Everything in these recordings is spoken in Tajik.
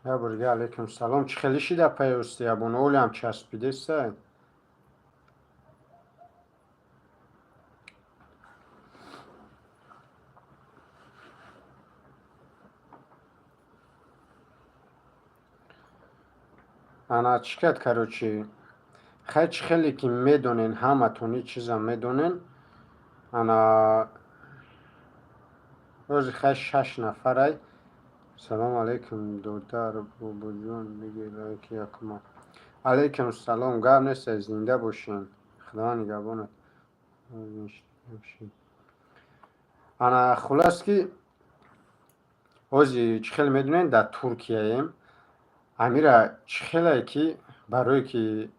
Я бор дига алейкум салом. Чӣ хеле шида паёсти ябон олиам часпидесай? Ана чӣ кард, короче, хай, чӣ хеле ки медонен, ҳаматон ин чиза медонен. Ана ҳозир хай шаш нафарай. Салому алейкум, додар бобоҷон, биги лайки якума. Алейкум салом, гап нестай, зинда бошен, Худованд нигаҳбонат. Ана хулас ки ҳозир, чӣ хеле медонен, дар Туркияем. Амира чӣ хелае ки барое ки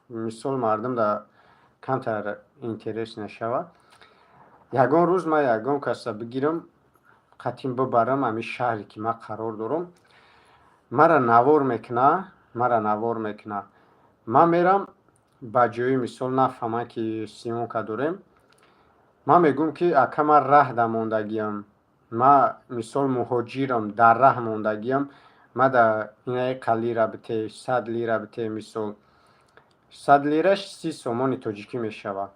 мисол мардум да камтар интерес нашавад, ягон рӯз ман ягон каса бигирам, қатъин бибарам ҳамин шаҳре ки ман қарор дорам, мара навор мекуна, мара навор мекуна, ман мерам ба ҷои, мисол, нафаҳманд ки съёмка дорем. Ман мегӯям ки ака, ман раҳда мондагиам, ман мисол муҳоҷирам, дар раҳ мондагиам, ма да инаи қа лира бите, 100 лира бите. Мисол, 100 лираш 30 сомони тоҷикӣ мешавад.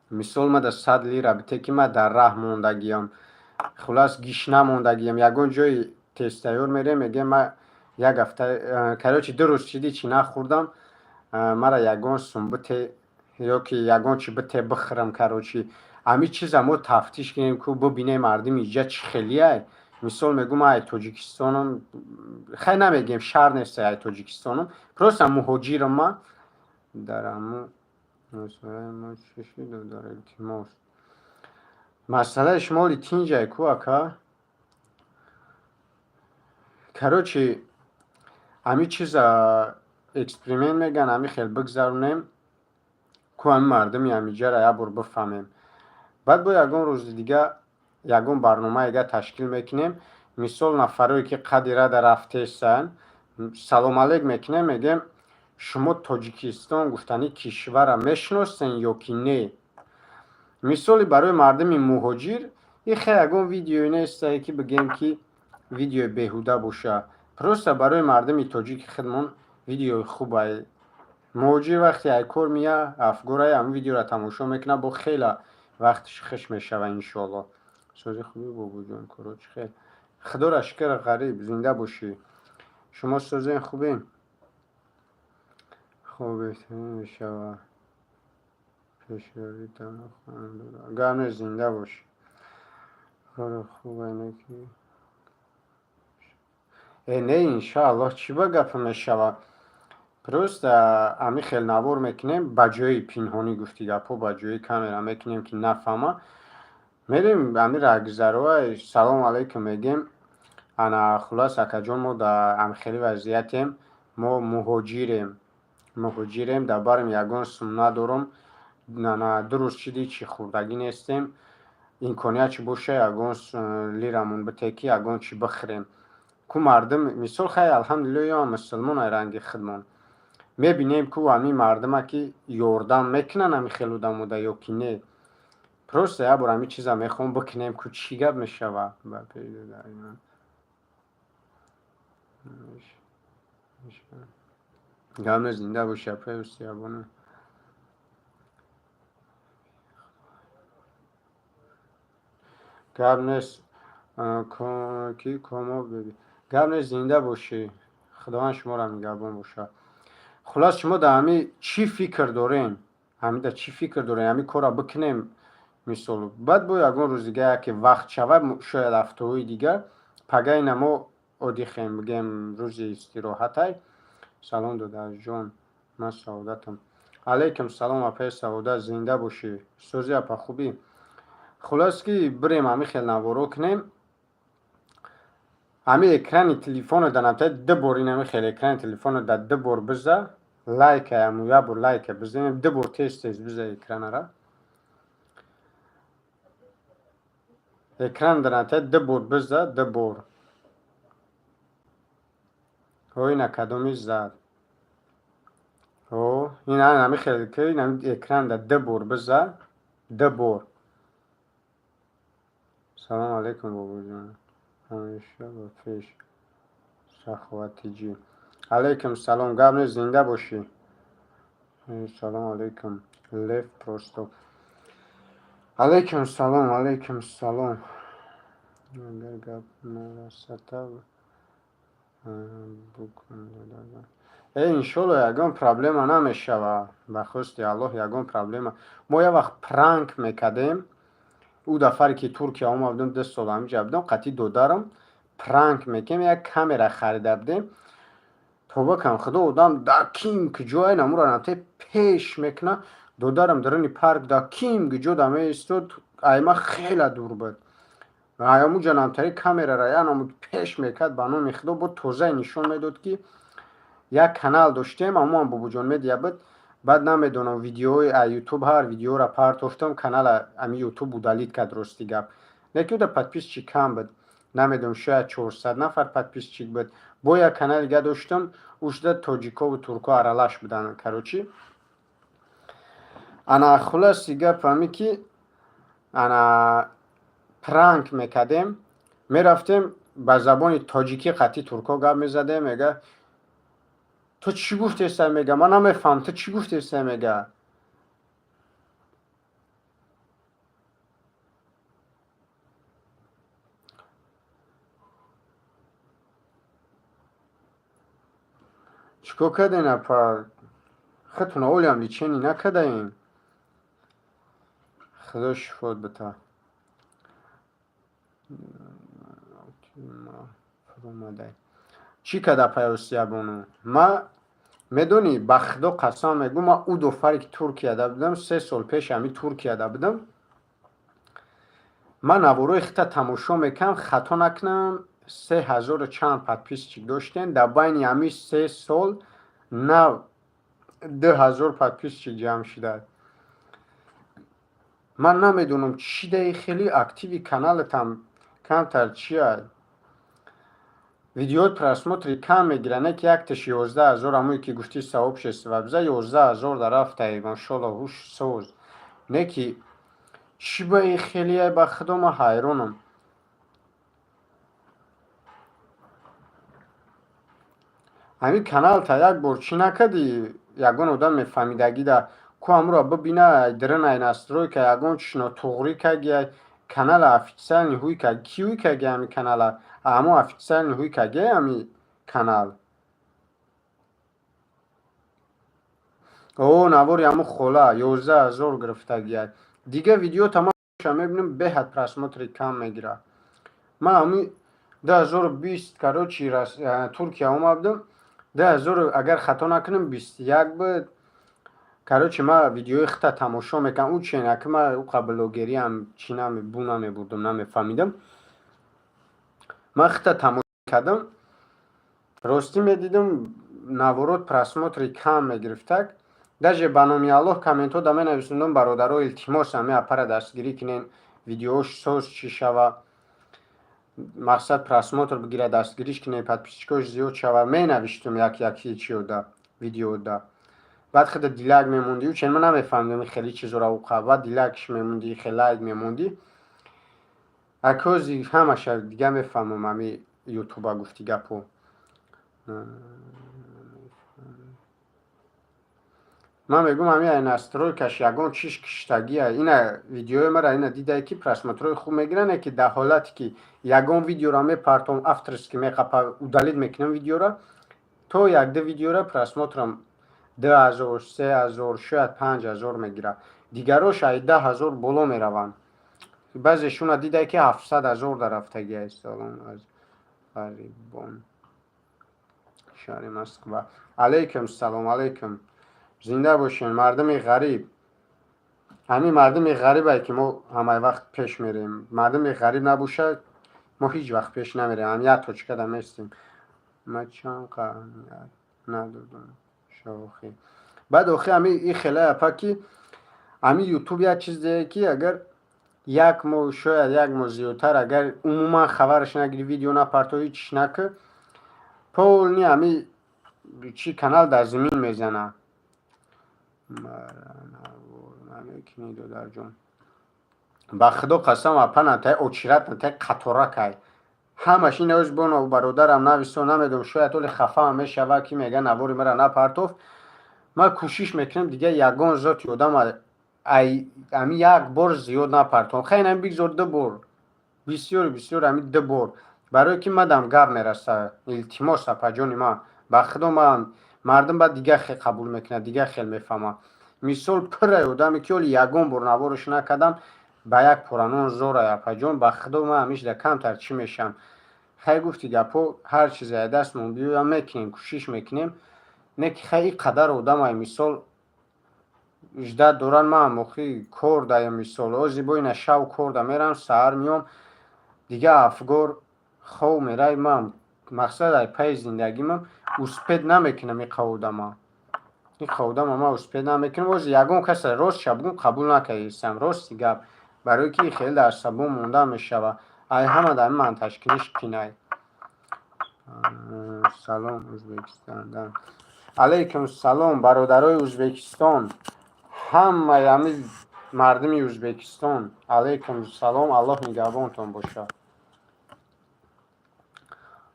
Мисол, ма да 100 лира бите, ки ман дар раҳ мондагиам, хулас, гишна мондагиам. Ягон ҷои тезтайёр мерем, мегӯям, ман як ҳафта, короче, 2 рӯз чиди чӣ нахӯрдам, мара ягон сум бите ё ки ягон чи бите, бихӯрам. Короче, ҳамин чиза мо тафтиш кунем, ку бибинем мардуми иҷа чӣ хелиай. Мисол, мегӯм, ай Тоҷикистонам, хай, намегем, шаҳр нест, ай Тоҷикистонам, просто муҳоҷирам ман. Дар ҳамун масъалаи мо чӣ шуд, дар илтимос? Масъалаи шумо оли тинҷай ку, ака. Короче, ҳамин чиза эксперимент мегӯянд, ҳамин хел бигзаронем ку, ҳамин мардуми ҳамиҷаро як бор бифаҳмем. Баъд бо ягон рӯзи дига ягон барномаи дига ташкил мекунем. Мисол, нафарое ки қадди рада рафтесанд, салом алейк мекунем, мегӯем, шумо Тоҷикистон гуфтани кишварра мешиносен ё ки не? Мисоли, барои мардуми муҳоҷир и хе ягон видеое нестае, ки бигӯем, ки видеои беҳуда боша. Просто барои мардуми тоҷики худмон видеои хубай. Муҳоҷир вақте ай кор мея, афгорай, ҳамин видеоро тамошо мекунад, бо хела вақтиш хуш мешава, иншоалло. Сози хуби, бобоҷон, коро чӣ хел? Худоро шукр, ғариб, зинда бошӣ. Шумо созен, хубем? Хоб, беҳтарин мешава. Пешравӣ гап нест, зинда бош. Кори хубе неки э не, иншааллоҳ, чӣ ба гапа мешава. Просто ҳамин хел навор мекунем, ба ҷои пинҳонӣ, гуфти гапҳо, ба ҷои камера мекунем, ки нафаҳма. Мерем ҳамин раҳгузароа, салому алейкум мегӯем. Ана хулас, акаҷон, мо дар ҳамхели вазъиятем, мо муҳоҷирем, муҳоҷирем, дар барем ягон сум надорум, ана 2 рӯз чиди чӣ хӯрдагӣ нестем, имконият чӣ боша, ягон лирамон бите, ки ягон чӣ бихӯрем. Ку мардум, мисол, хай, алҳамдулилло, ё мусулмон ай ранги худмон, мебинем ку ҳамин мардума ки ёрдам мекунанд ҳамин хел одамода ё ки не. Просто як бор ҳамин чиза мехоҳам бикунем, ку чӣ гап мешава. Гап нест, зинда бошӣ, апаи Устиябону. Гап нест, ки комо, гап нест, зинда бошӣ, Худованд шуморо нигаҳбон бошад. Хулас, шумо дар ҳамин чӣ фикр дорем, ҳамида чӣ фикр дорем, ҳамин корро бикунем? Мисол, баъд бо ягон рӯзи дига яке вақт шавад, шояд ҳафтаҳои дигар, пага ина мо отдыхем, бигӯем, рӯзи истироҳатай. Салом, додарҷон, ман Саодатам. Алейкум салом, апаи Саодат, зинда бошӣ. Сози, апа, хубӣ? Хулос ки бирем, ҳамин хел наворо кунем. Ҳамин экрани телефонро дар намтаи ду бор, ин ҳамин хел экрани телефонро дар ду бор биза, лайка, як бор лайка бизанем, ду бор тез тез биза экранара. Экран дар намтаи ду бор биза, ду бор. Ҳо, ина кадоми зад? Ҳо, ин ҳамин хел ки экран дар ду бор биза, ду бор. Салому алейкум, бобоҷон, ҳамеша ба пеш. Саховатиҷӣ, алайкум салом. Гап нест, зинда бошӣ. Салом алайкум, Лев просто. Алайкум салом, алайкум салом. Агар гап нарасата букун. Иншолло, ягон проблема намешава, ба хости Аллоҳ, ягон проблема. Мо як вақт пранк мекардем. Ӯ дафъаре ки Туркия омадем, 2 сол ҳамиҷа будам, қатъи додарам пранк мекардем. Як камера харида будем. Тобо кам худо, одам да ким куҷое намура намте пеш мекуна. Додарам даруни парк да ким куҷо да меистод, айма хеле дур буд. Аямуҷа намтари камерара я намуд пеш мекард, ба номи худо, бо тозае нишон медод, ки як канал доштем, амоам Бобоҷон Медиа буд. Баъд намедонам, видеои ютуб, ҳар видеоро партофтам, канала ами ютуб удалить кард. Рости гап, леки уда подписчик кам буд, намедонам, шояд 400 нафар подписчик буд. Бо як канали дига доштам, ушда тоҷикову турко аралаш буданд. Короче, ана, хулоси гап ҳаме ки ана пранк мекардем, мерафтем, ба забони тоҷикӣ қатъи турко гап мезадем. Мега: «Ту чӣ гуфтеста?» Мега: «Ман намефаҳмам, ту чӣ гуфтеста?» Мега. Чӣ кор кардем, апа? Худтон олиам лечение накардаем? Худо шифот бита. Фуромадай. Чӣ кард, апай Осиябону? Ма медонӣ, ба худо қасам мегӯ, ма ӯ дофаре ки Туркияда будам, 3 сол пеш ҳами Туркияда будам, ман наворои хита тамошо мекардам. Хато накунам, се ҳазору чанд подписчик доштем. Дар байни ҳами 3 сол нав 2000 подписчик ҷамъ шудад. Ман намедонам, чӣ даи хеле активи каналатам камтар чия, видеоот просмотри кам мегирад, не ки якташ 11 000, ҳамое ки гуфтӣ сообщество биза, 11 000 дар рафтаи. Машолло, ҳуш соз. Не ки чӣ ба и хелия, ба худо, ман ҳайронам. Ҳамин каналта як бор чӣ накардӣ, ягон одам мефаҳмидагида ку ҳамуро бибина, дрнай настройка ягон чиш нотуғрӣ кагия, канала официальный ҳуй ка, ки ҳуй каги ҳами канала, ҳамо официальный ҳуй каги ҳами канал. О, навори ҳамо хола 11 000 гирифтагия. Дигар видео тамоша мебинам, беҳад просмотри кам мегирад. Ман ҳами 2020, короче, Туркия омадам, 2000, агар хато накунам, 21 буд. Короче, ман видеои хита тамошо мекардам. Ӯ ченаки ман уқа блогериам чӣ бу намебурдам, намефаҳмидам. Ман хита тамошо кардам, ростӣ, медидам, наворот просмотри кам мегирифтак. Даже ба номи Аллоҳ комментҳо да менависондам: «Бародаро, илтимос, ҳами апара дастгирӣ кунен, видеош соз чӣ шава, мақсад просмотр бигирад, дастгириш кунен, подписчикош зиёд шава». Менавиштум як яки чиода видеода. Баъд худа дилак мемондӣ, чен ман намефаҳмидам хеле чизора уқа. Баъд дилакш мемондӣ, хеле лайк мемондӣ. Акози ҳамаша дига мефаҳмам, ҳами ютуба гуфти гапо. Ман мегӯм, ҳами настройкаш ягон чиш киштагия. Ина видеои мара ина дидае, ки просмотрҳои хуб мегиранд, ки дар ҳолате ки ягон видеоро мепартом, авторский меқапа, удалить мекунам видеора, то якду видеора просмотрам 2000, 3000, шояд 5000 мегирад. Дигарош ай 10 000 боло мераванд. Баъзешуна дидае, ки 700 000 дар рафтагия. Салом аз ғарибон шаҳри Москва. Алайкум салом, алайкум. Зинда бошен, мардуми ғариб. Ҳамин мардуми ғарибае, ки мо ҳамаи вақт пеш мерем. Мардуми ғариб набошад, мо ҳеҷ вақт пеш намерем, ҳам як точкада местем. Ма чанд надодам шоҳохӣ. Баъд охи ҳами и хеле апа, ки ҳами ютуб як чизе, ки агар як моҳ, шояд як моҳ зиёдтар, агар умуман хабараш нагирӣ, видео напартоӣ, ҳеҷ накӣ, полный ҳами чи канал дар замин мезана. Намекунӣ, додарҷон, ба худо қасам, апа, натай очират, натай қаторакай. Ҳамаш ин оз боно бародарам нависо, намедонам, шояд оли хафаам мешава, ки мега навори мара напартоф. Ман кӯшиш мекунам, дига ягон зоти одам ай ами як бор зиёд напартом. Хай, ами бигзор ду бор, бисёр бисёр ами ду бор, барое ки мадам гап мераса. Илтимос, апаҷони ман, ба худо, ман мардум баъд дигар хел қабул мекунад, дигар хел мефаҳмад. Мисол, пуррай одаме ки оли ягон бор навораш накардам, ба як поранон зорай. Апаҷон, ба худо, ман ҳамишда камтар чӣ мешавам. Хай, гуфти гапҳо, ҳар чизе дастмон биёям, мекунем, кӯшиш мекунем. Не ки хай, ин қадар одамай, мисол, ждать доран. Ман охи кор даям, мисол, ози бо ина шав кор да мерам, саҳар меом, дига афгор хов мерай. Ман мақсад ай пайи зиндагимам успеть намекунам. Иқа одама ман успеть намекунам. Ози ягон касе, рост бугум, қабул накардистам, рости гап, барое ки хеле дар сабон монда мешава. Ай ҳама дар монтажкуниш қинай. Салом, Ӯзбекистон. Алайкум салом, бародарои Ӯзбекистон, ҳамаи ҳами мардуми Ӯзбекистон, алайкум салом, Аллоҳ нигаҳбонтон бошад.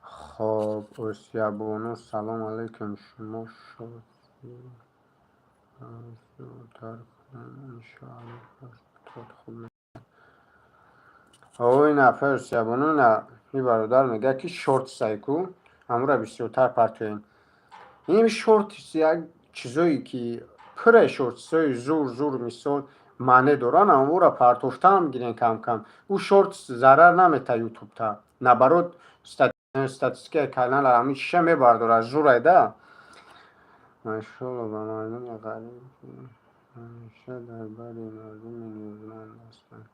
Хоб, Осиябону, салом алайкум, шумо шодтар иншоаллоҳ хуб. Ой, нафар Осиябону, на, и бародар мегӯяд, ки шортсай ку, ҳамура бисёртар партоем. Ин шортс як чизое ки пурраи шортсҳои зур зур, мисол, маъне доранд, амвора партофтаам гирен кам-кам. Ӯ шортс зарар намета ютубта, наоборот, статистикаи канала ҳамин чиша мебардорад, зурай да. Машолло ба мардуми ғариб, ки ҳамеша дар бари мардуми ниёзманд ҳастанд.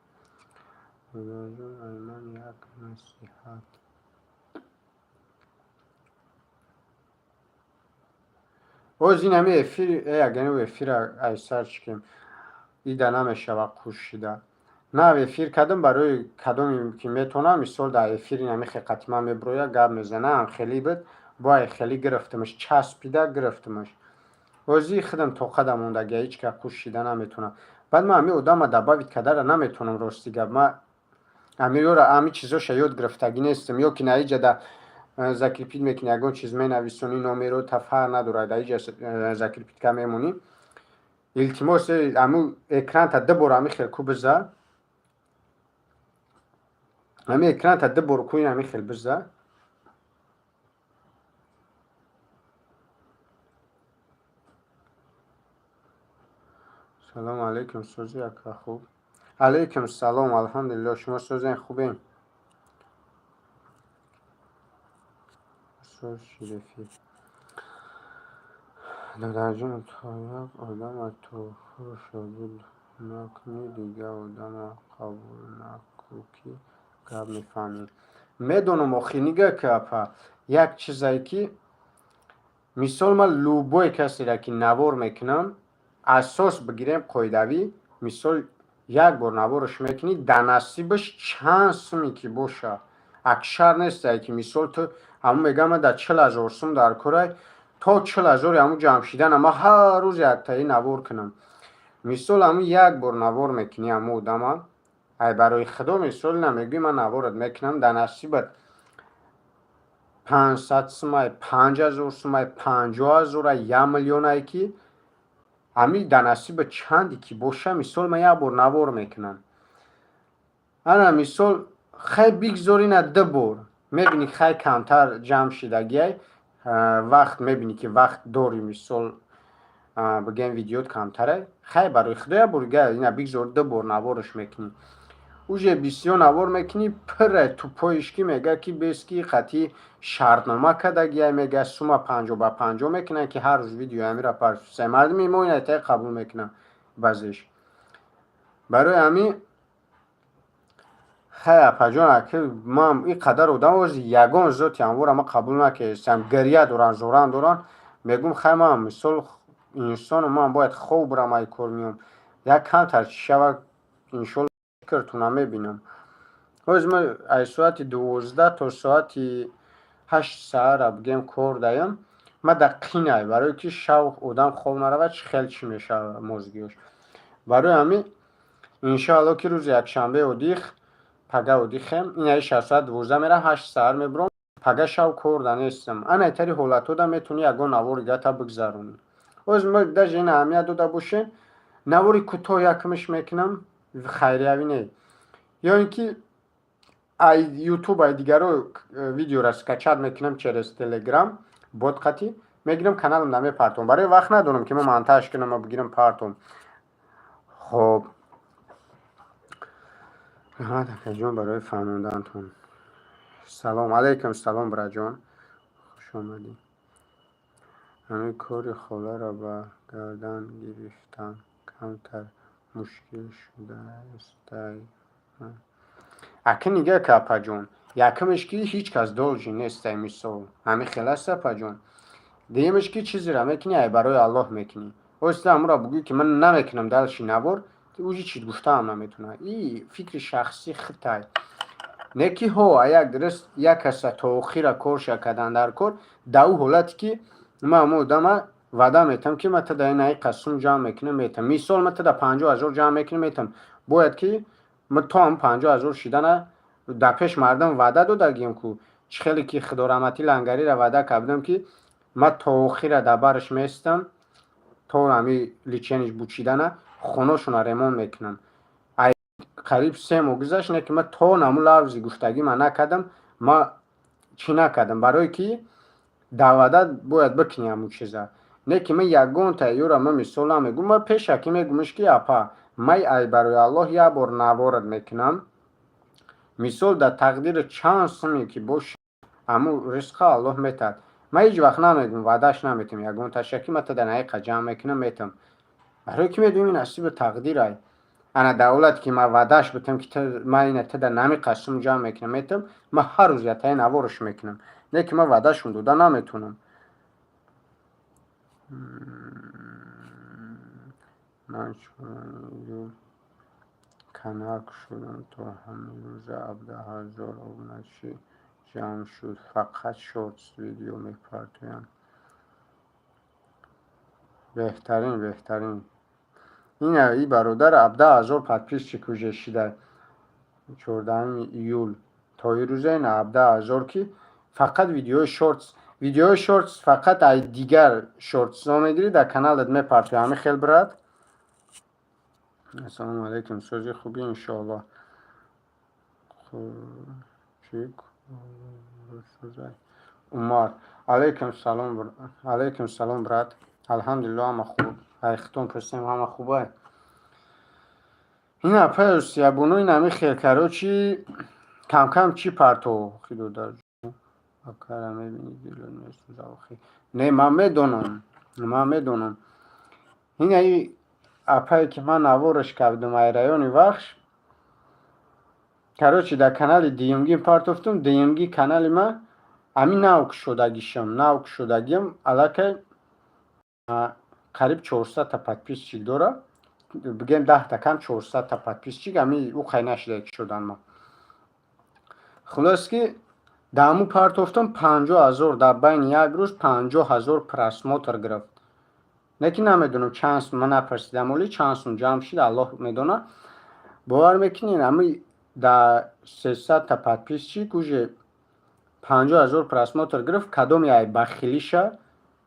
Худоҷон, ай ман як насиҳат. Боз ин ҳами эфир, агар эфира айсар чикем, ида намешава қӯшида. Нав эфир кардам барои кадоме ки метавонам, мисол, дар эфири ҳами хеле ман мебирояд, гап мезана, хеле буд, бо ай хеле гирифтамаш, часпида гирифтамаш. Ҳозир худам тоқада мондагия, ҳеҷ ка қӯшида наметавонам. Баъд ман ҳами одама добавить кардара наметавонам, рости гап. Ман ҳамиёра, ҳами чизоша ёд гирифтагӣ нестам. Ё ки на иҷа да закрепить мекунӣ, ягон чиз менависонӣ, номеро та фарқ надорад, дар иҷа закрепить ка мемонӣ. Илтимос, ҳамун экранта ду бор ҳами хел ку биза, ҳами экранта ду бор ку, ин ҳами хел биза. Салому алайкум, сӯзи ака, хуб? Алайкум салом, алҳамдулилло, шумо сӯзен, хубем? Соз ширифӣ. Додарҷон, то як одама туҳфу шогирд накунӣ, дигар одама қабул наку, ки гап мефаҳмӣ. Медонам, охи, нигаҳ ки, апа, як чизе ки, мисол, ман любой касеро ки навор мекунам, асос бигирем қоидавӣ, мисол, як бор навораш мекунӣ, дар насибаш чанд суме ки боша, акшар нестае ки, мисол, ту ҳамун мегӯям, ман дар 40 000 сум дар корай, то 40 000-и ҳамун ҷамъ шидана ман ҳар рӯз яктаи навор кунам. Мисол, ҳамун як бор навор мекунӣ ҳамун одама, ай барои худо, мисол, намегӯӣ, ман наворат мекунам, дар насибат 500 сумай, 5000 сумай, 50 000-ай, 1 миллионае ки ҳамин дар насибат чанде ки боша, мисол, ман як бор навор мекунам. Ана, мисол, хай, бигзор ина ду бор, мебинӣ, хай, камтар ҷамъ шидагиай, вақт мебинӣ ки вақт дорӣ, мисол, бигӯем, видеот камтарай, хай, барои худо, як бор ина бигзор ду бор навораш мекунӣ. Уже бисёр навор мекунӣ, пирра тупоиш ки мега, ки бес ки қатъи шартнома кардагиай, мега, сума 50 ба 50 мекунанд, ки ҳар рӯз видео ҳамира парфисай. Мардуми мо ина таи қабул мекунанд баъзеш. Барои ҳамин, хай, апаҷон, аки ман ин қадар одам ози ягон зоти амвора ман қабул накардистам, гиря доранд, зоран доранд. Мегӯм, хай, ман, мисол, инсону ман бояд хоб бурам, ай кор меом, як камтар чӣ шава, иншолло, фикртона мебинам. Ҳози ман аз соати 12 то соати 8 саҳара, бигем, кор даям. Ман дар қинай, барое ки шав одам хоб наравад, чӣ хел чӣ мешавад мозгиёш. Барои ҳамин, иншоалло, ки рӯзи якшанбе одих. Пага одихем, инаи 6 соат 12 мера, 8 саҳар мебуром, пага шав кор да нестам. Ана тари ҳолатҳода метавонӣ ягон навори гата бигзаронӣ. Оз мо даже ин аҳамият дода бошем, навори кӯтоҳ якмиш мекунам, хайриявӣ не, ё ин ки ай Ютуб, ай дигаро видеора скачать мекунам, через Телеграм бот қатӣ мегирам, каналам намепартом. Барои вақт надорам, ки мо монтаж кунам, бигирам, партом. Хоб, раҳмат, акаҷон, барои фаҳмондантон. Салом алайкум, салом, бираҷон, хуш омадӣ. Ҳамин кори холаро ба гардан гирифтан камтар мушкил шудаастай. Ака, нигаҳ ка, апаҷон, якумеш ки ҳеҷ кас должен нестай. Мисол, ҳамин хел аст, апаҷон. Дуюмеш ки чизеро мекунӣ, ай барои Аллоҳ мекунӣ. Оста ҳамуро бугӯӣ, ки ман намекунам дальше навор, уже чиз гуфтаам наметавонад. И фикри шахсӣ хитай. Не ки ҳо, як дуруст, як каса то охира корша кардан дар кор. Дар ӯ ҳолате ки ман ҳамон одама ваъда метавам, ки ман тада ин аи қасум ҷамъ мекунам, метавам. Мисол, ман тада 50 000 ҷамъ мекунам, метавам. Бояд ки ман то ҳам 50 000 шидана дар пеш мардум ваъда додагием ку. Чӣ хеле ки Худораҳматӣ Лангариро ваъда кардам, ки ман то охира дар бараш местам, то ҳами лечение ш бучидана, хонашонро ремонт мекунам. Ай қариб 3 моҳ гузашт, не ки ман то наму лафзи гуфтагӣ ман накардам, ман чӣ накардам, барое ки дар ваъда бояд бикунӣ ҳамун чиза. Не ки ман ягонта ёра, ман мисол намегӯм, ман пешакӣ мегӯмш, ки апа, май ай барои Аллоҳ як бор наворат мекунам. Мисол, дар тақдири чанд суме ки бошад, ҳамун ризқа Аллоҳ метаҳад. Ман ҳеҷ вақт намегӯм, ваъдаш наметиҳам ягонташа, ки ман тада наиқа ҷамъ мекунам, метавам, барое ки медонам ин насиби тақдирай. Ана давлате ки ман ваъдаш бутам, ки ман ина тада намиқа сум ҷамъ мекунам, метавам, ман ҳар рӯз ятаи навораш мекунам. Не ки ман ваъдашон дода наметавонам. Ман 4 июл канал кушодам, то ҳамин рӯза 17 000 обуначӣ ҷамъ шуд. Фақат шортс видео мепартоям. Беҳтарин, беҳтарин. Ина и бародар 17 000 подписчик уже шида 14 июл то ин рӯза, ина 17 000, ки фақат видеои шортс, видеои шортс, фақат ай дигар шортсҳо мегирӣ, дар каналат мепартоӣ. Ҳамин хел, брат. Ассалому алайкум, сози хубӣ, иншоаллоҳ. Чӣ? Умар, алайкум салом, алайкум салом, брат. Алҳамдулилло, ҳама хуб. Ай хитон пурсем, ҳама хубай. Ин апа сиябоно, ин ҳами хел, короче, камкам чӣ парто хидодар акара мебини, дилот месӯза охи. Не, ман медонам, ман медонам. Инаи апае ки ман навораш кардам ай райони Вахш, короче, дар канали дуюмгӣ партофтум. Дуюмгӣ канали ман ҳамин нав кушодагишам, нав кушодагиам, аллакай қариб 400-та подписчик дора, бигем 10-та кам, 400-та подписчик, ҳами ӯ қай нашуда кушодан ма. Хулос, ки дар ҳамун партофтам, 50 000, дар байни як рӯз 50 000 просмотр гирифт. Не ки намедонам чанд сум, ман напурсидам, оли чанд сум ҷамъ шуд, Аллоҳ медонад. Бовар мекунед, ҳами дар 300-та подписчик уже 50 000 просмотр гирифт. Кадоме ай бахилиша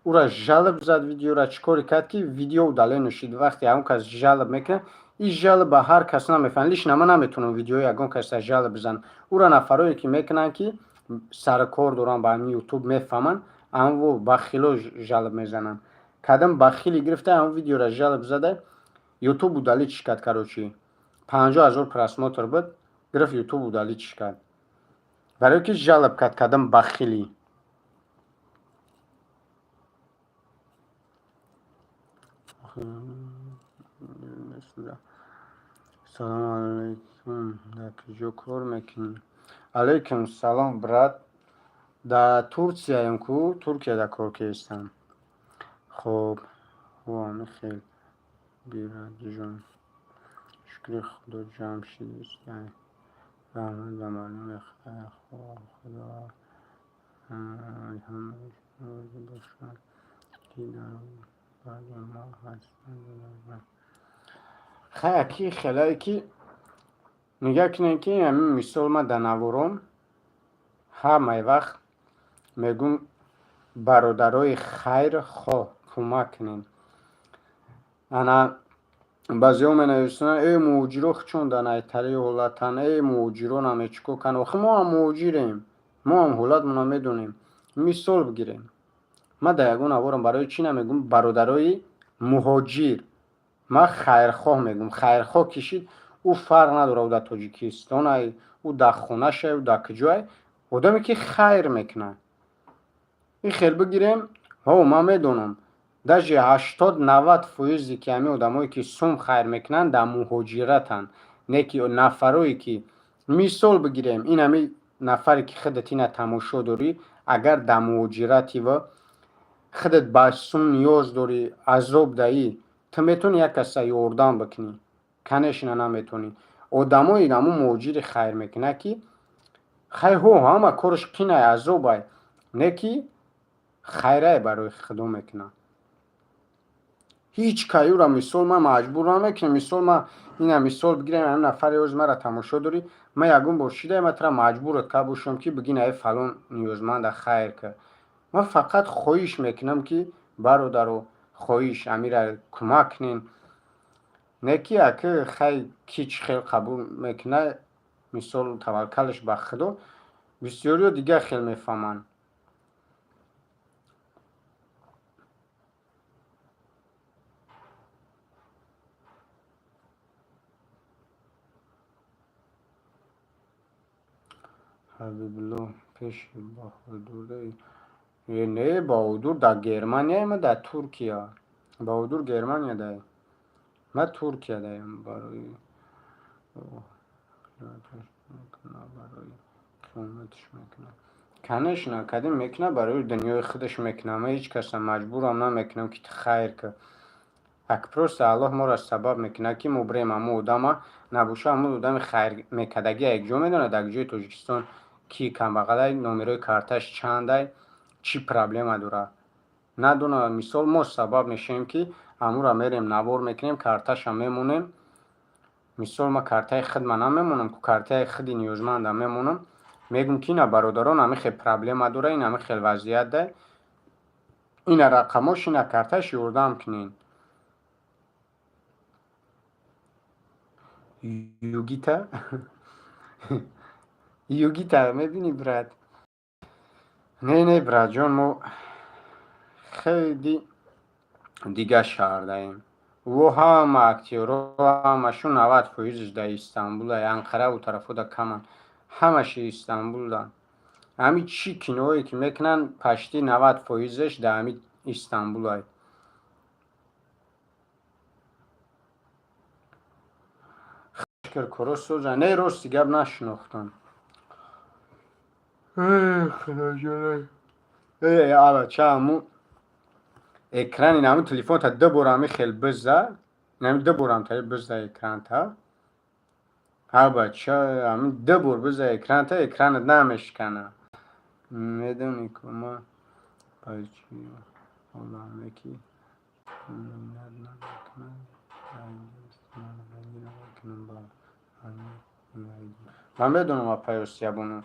ура жалоб зад видеора, чӣ коре кард, ки видео удалено шуд. Вақте ҳамон кас жалоб мекунад, ин жалоб ба ҳар кас намефаҳмад. Лично ман наметавонам видеои ягон каса жалоб бизанам. Ура нафарое ки мекунанд, ки сари кор доранд ба ҳамин Ютуб, мефаҳманд, амво бахило жалоб мезананд. Кадом бахиле гирифта, ҳамон видеора жалоб зада, Ютуб удалить ш кард. Короче, 50 000 просмотр буд, гирифт, Ютуб удалить ш кард, барое ки жалоб кард кадом бахилӣ. Салому алайкум, дар куҷо кор мекунӣ? Алайкум салом, брат. Дар Турсияем ку, Туркияда кор кестам. Хоб, ҳами хел, бираҷон, шукри Худо, ҷамъ шидистай. Раҳмат ба мардуми хайрхоҳ, Худо ҳамаи розӣ бошад, ки дар бари мо ҳастанд. Хай, аки хелае ки Нигаҳ кунед, ки ҳамин мисол ман дар навором ҳамаи вақт мегӯм: бародарои хайрхоҳ, кӯмак кунед. Ана баъзеҳо менависонанд: э, муҳоҷиро чун дар найтарии ҳолатанд, э, муҳоҷиро намечикор кан. Охи мо ҳам муҳоҷирем, мо ҳам ҳолатмонро медонем. Мисол бигирем, ман дар ягон наворам барои чӣ намегӯм бародарои муҳоҷир? Ман хайрхоҳ мегӯм. Хайрхоҳ кишид, ӯ фарқ надорад, ӯ дар Тоҷикистонай, ӯ дар хонашай, ӯ дар куҷоай, одаме ки хайр мекунад. Ин хел бигирем, ҳо, ман медонам, даже 80-90 фоизе ки ҳамин одамое ки сум хайр мекунанд, дар муҳоҷиратанд. Не ки нафарое ки, мисол бигирем, ин ҳамин нафаре ки худат ина тамошо дорӣ, агар дар муҳоҷиратива худат ба сум ниёз дорӣ, азоб даӣ, ту метавонӣ як каса ёрдам бикунӣ? Конечно, наметавонӣ. Одамои ҳамун муҳоҷири хайр мекунад, ки хай, ҳо, ҳама кораш қинай, азобай, не ки хайрае барои худо мекунад. Ҳеҷ кай ӯра, мисол, ман маҷбур намекунам. Мисол, ман ина мисол бигирем, ҳамин нафаре ҳози мара тамошо дорӣ, ман ягон бор шидаем, ман тура маҷбурат карда бошам, ки бигин ай фалон ниёзманда хайр кар? Ман фақат хоҳиш мекунам, ки бародаро, хоҳиш, амира кӯмак кунен. Не ки аки хай, ки чӣ хел қабул мекунад, мисол, таваккалаш ба худо, бисёриҳо дигар хел мефаҳманд. Ҳабибулло пеши Баҳодур. Не, Баҳодур дар Германия, ма дар Туркия. Баҳодур Германия дай, ма Туркия даем. Барои қиёматш мекунад, конечно, кадим мекунад, барои дунёи худаш мекунад. Ман ҳеҷ каса маҷбурам намекунам, ки ту хайр кар. Ак просто Аллоҳ моро сабаб мекунад, ки мо бирем ҳамун одама набоша, ҳамун одами хайр мекардагӣ якҷо медонад, дар ҷои Тоҷикистон ки камбағалай, номерои карташ чандай, чӣ проблема дорад, надонад. Мисол, мо сабаб мешавем, ки ҳамура мерем, навор мекунем, карташа мемонем. Мисол, ман картаи худма намемонам ку, картаи худи ниёзманда мемонам. Мегӯм, ки ина бародарон, ҳамин хел проблема дора, ин ҳамин хел вазъият да, ина рақамош, ина карташ, ёрдам кунед. Югита, Югита мебинӣ, брат? Не, не, братҷон, мо хеле дигар шаҳр даем. Во ҳама актёрҳо, ҳамашон 90 фоизш дар Истанбула, Анқара у тарафода каманд, ҳамаши Истанбулда. Ҳамин чӣ киноое ки мекунанд, почти 90 фоизаш дар ҳамин Истанбулай. Шукр, соза. Не, рости гап, нашинохтам. Худоҷон, ала ча, ҳамун экрани ҳамун телефонта ду бор ҳамин хел биза, ҳамин ду борам тари биза экранта. Ҳа, бача, ҳамин ду бор биза экранта, экранат намешкана. Медонӣ ку, ма ба чӣ ҳоламе ки миннат намекунад. Ман медонам, апай Осиябону,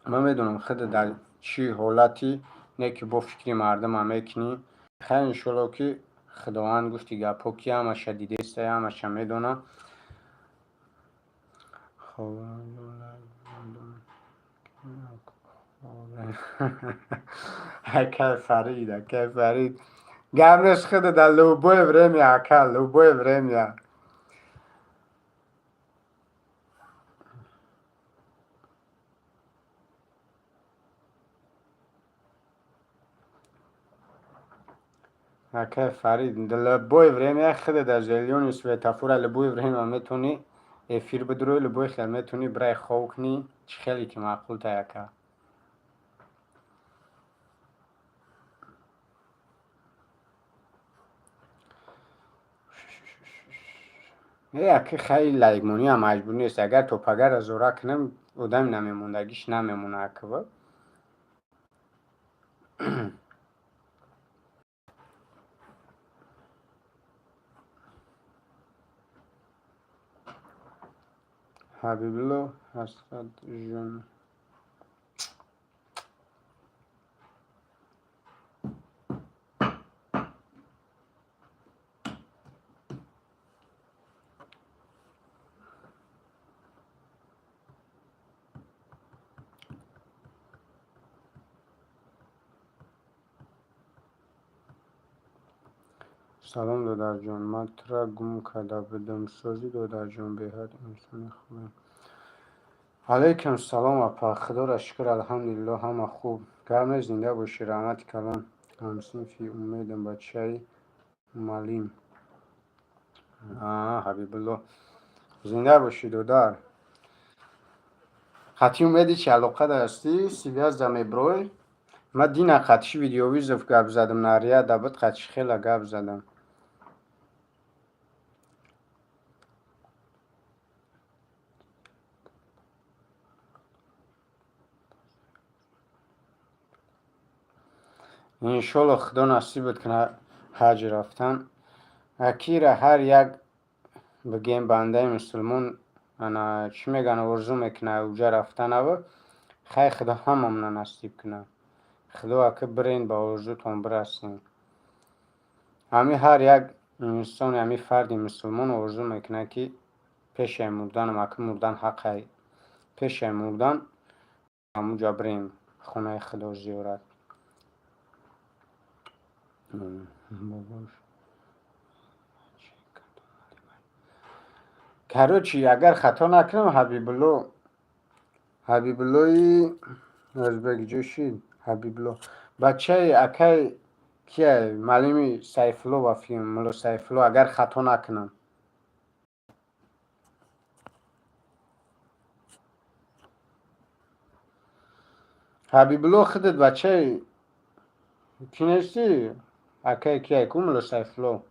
ман медонам худа дар чӣ ҳолати, не ки бо фикри мардума мекунӣ. Хайр, иншоалло, ки Худованд гуфти гапҳо, ки ҳамаша дидеста, ҳамаша медона. Акай Фарид, акай Фарид, гап нест, худа дар любое время, ака, любое время. Акай Фарид, любое время худа дар зелёный светофора любое время метавонӣ эфир бидурӯи, любой хел метавонӣ бирай хов кунӣ, чӣ хеле ки маъқул тай, ака. Э, аки, хай, лайкмониам маҷбур нест. Агар то пагара зора кунам, одами намемондагиш намемона, аква. Ҳабибулло Ҳасратҷон. Салом, додарҷон, ман тура гум карда будам. Созӣ, додарҷон, беҳад инсони хубе. Алайкум салом, апа. Худоро шукр, алҳамдулилло, ҳама хуб. Гап нест, зинда бошӣ, раҳмати калон. Ҳамсинфи Умедам, бачаи муаллим. Ҳабибулло, зинда бошӣ, додар. Қатъи Умеди чи алоқа ҳастӣ? Связь меброй. Ман дина қатъи видеовызов гап задам, наряда буд, қатъи хела гап задам. Иншолло, Худо насибат кунад ҳаҷ рафтан. Акира ҳар як, бигем, бандаи мусулмон, ана, чӣ мегӯянд, орзу мекунад уҷа рафтанава. Хай, Худо ҳамамона насиб кунад. Худо ака, бирен, ба орзутон бирасем. Ҳами ҳар як инсони, ҳами фарди мусулмон орзу мекунад, ки пешаи мурданам, ака, мурдан ҳаққай, пешаи мурдан ҳамуҷа бирем, хонаи Худо зиёрат. Бобош. Короче, агар хато накунам, Ҳабибулло, Ҳабибуллои ӯзбекҷо шид. Ҳабибулло бачаи акай кия, маълими Сайфулло ба филм, мулло Сайфулло, агар хато накунам. Ҳабибулло, худат бачаи кӣ нестӣ? Акай кияй ку, мулло Сайфулло?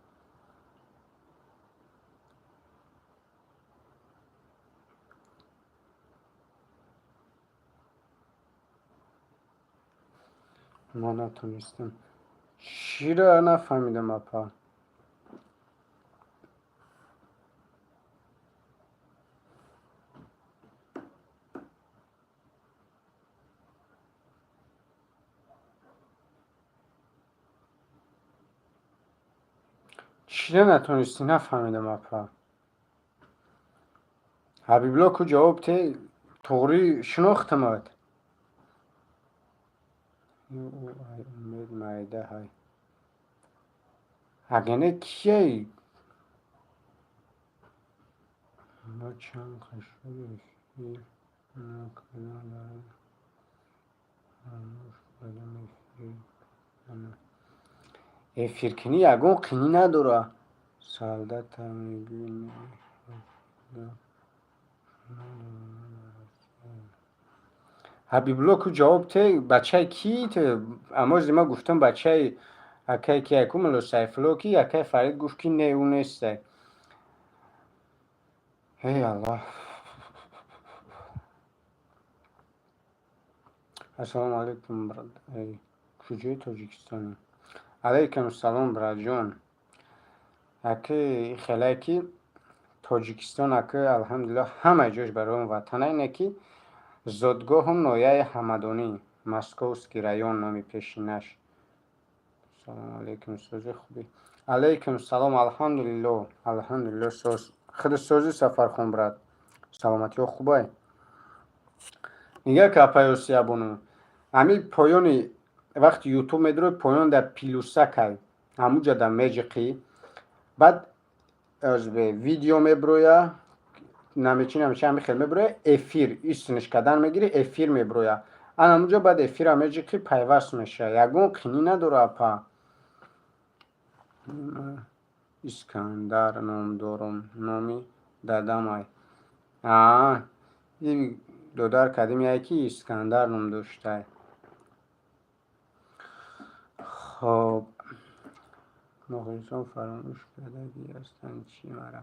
Ман натонистам. Чиро нафаҳмидам, апа? Чиро натонистӣ, нафаҳмидам, апа. Ҳабибулло, ку ҷавоб те, туғрӣ шинохтамад. Умед майда ҳай. Агане кияй? Ма чанд қашшоқ эфир накардам, фаромӯш кардам эфир. Эфиркунӣ ягон қинӣ надора. Солдата мегӯӣ. Ҳабибулло, ку ҷавоб те, бачаи кӣ ту? Амози ма гуфтам, бачаи акай кияй ку, мулло Сайфулло, ки акай Фарид гуфт, ки не, ӯ нестай. Эй Аллоҳ. Ассалому алайкум, брат. Куҷои Тоҷикистонӣ? Алайкум салом, братҷон. Аки хелае ки Тоҷикистон, аки, алҳамдулиллоҳ, ҳамаи ҷош барои ватана, ине ки зодгоҳум ноҳияи Ҳамадонӣ, Московский район номи пешинаш. Салому алайкум, сози, хубӣ? Алайкум салом, алҳамдулиллоҳ, алҳамдулиллоҳ, соз. Худи созӣ, Сафархон брат? Саломатиҳо хубай? Нигаҳ ка, апаи Осиябону. Ҳамин поёни вақти Ютуб медурӯй, поён дар плюсакай. Ҳамуҷа дар меҷиқӣ. Баъд видео меброя, намечи намечи, ҳами хел меброя, эфир истинш кардан мегирӣ, эфир меброя. Ан ҳамуҷо баъд эфира меҷиқӣ, пайваст мешава. Ягон қинӣ надора, апа. Искандар ном дорум, номи дадамай. Аа, и додар кардим, яке Искандар ном доштай. Хоб, мухлисон фаромӯш кардагӣ ҳастанд чӣ мара?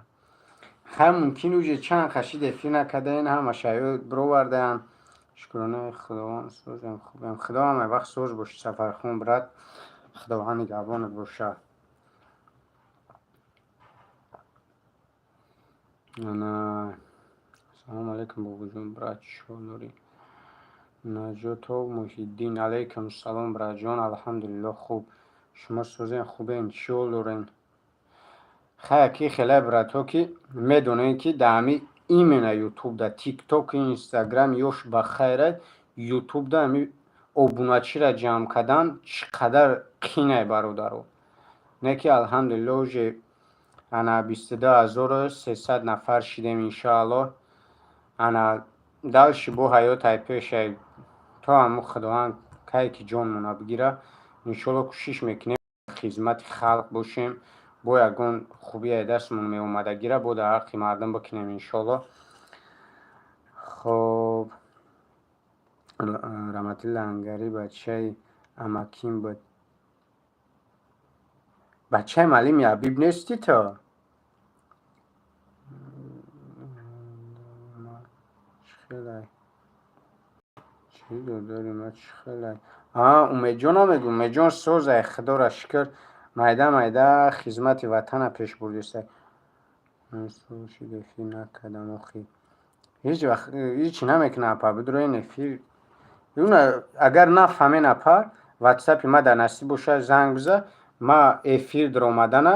Хай, мумкин уже чанд қашид эфир накардаен, ҳамаша ёд бировардаанд. Шукронаи Худованд, созем, хубем. Худо ҳама вақт соз бошӣ, Сафархон брат. Худованд нигаҳбонат бошад. Ана, Салому алейкум, бобоҷон, брат, чӣ дорӣ? Наҷотов Муҳиддин, алейкум салом, братҷон, алҳамдулилло, хуб. Шумо созен, хубен, чӣ ҳол дорен? Хай, ки хеле братҳо ки медонем, ки дар ҳами именно ютуб да, тикток, инстаграм ёш ба хайра, ютуб да ҳами обуначиро ҷамъ кардан чӣ қадар қинай, бародаро. Не ки алҳамдулилло, уже ана 22 300 нафар шидем, иншоаллоҳ. Ана дальше бо ҳаёт ай пешай, то ҳамун Худованд кае ки ҷонмона бигира, иншоалло, кӯшиш мекунем хизмати халқ бошем, бо ягон хубие дастмон меомадагира бо дар ҳаққи мардум бикунем, иншоалло. Хоб, Раҳматулли Лангарӣ бачаи амаким буд. Бачаи маълими Ҳабиб нестӣ ту? Чӣ хелай? Чӣ додари ма, чӣ хелай? А, Умедҷон мегӯ, Умедҷон созай, Худоро шукр, майда майда хизмати ватана пеш бурдистай. Шид, эфир накардам охи. Ҳеҷ вақт ҳичи намекунам, апа, бидуроен эфир. Агар нафаҳмен, апа, ватсапи ма дар насиб бошад, занг биза, ма эфир даромадана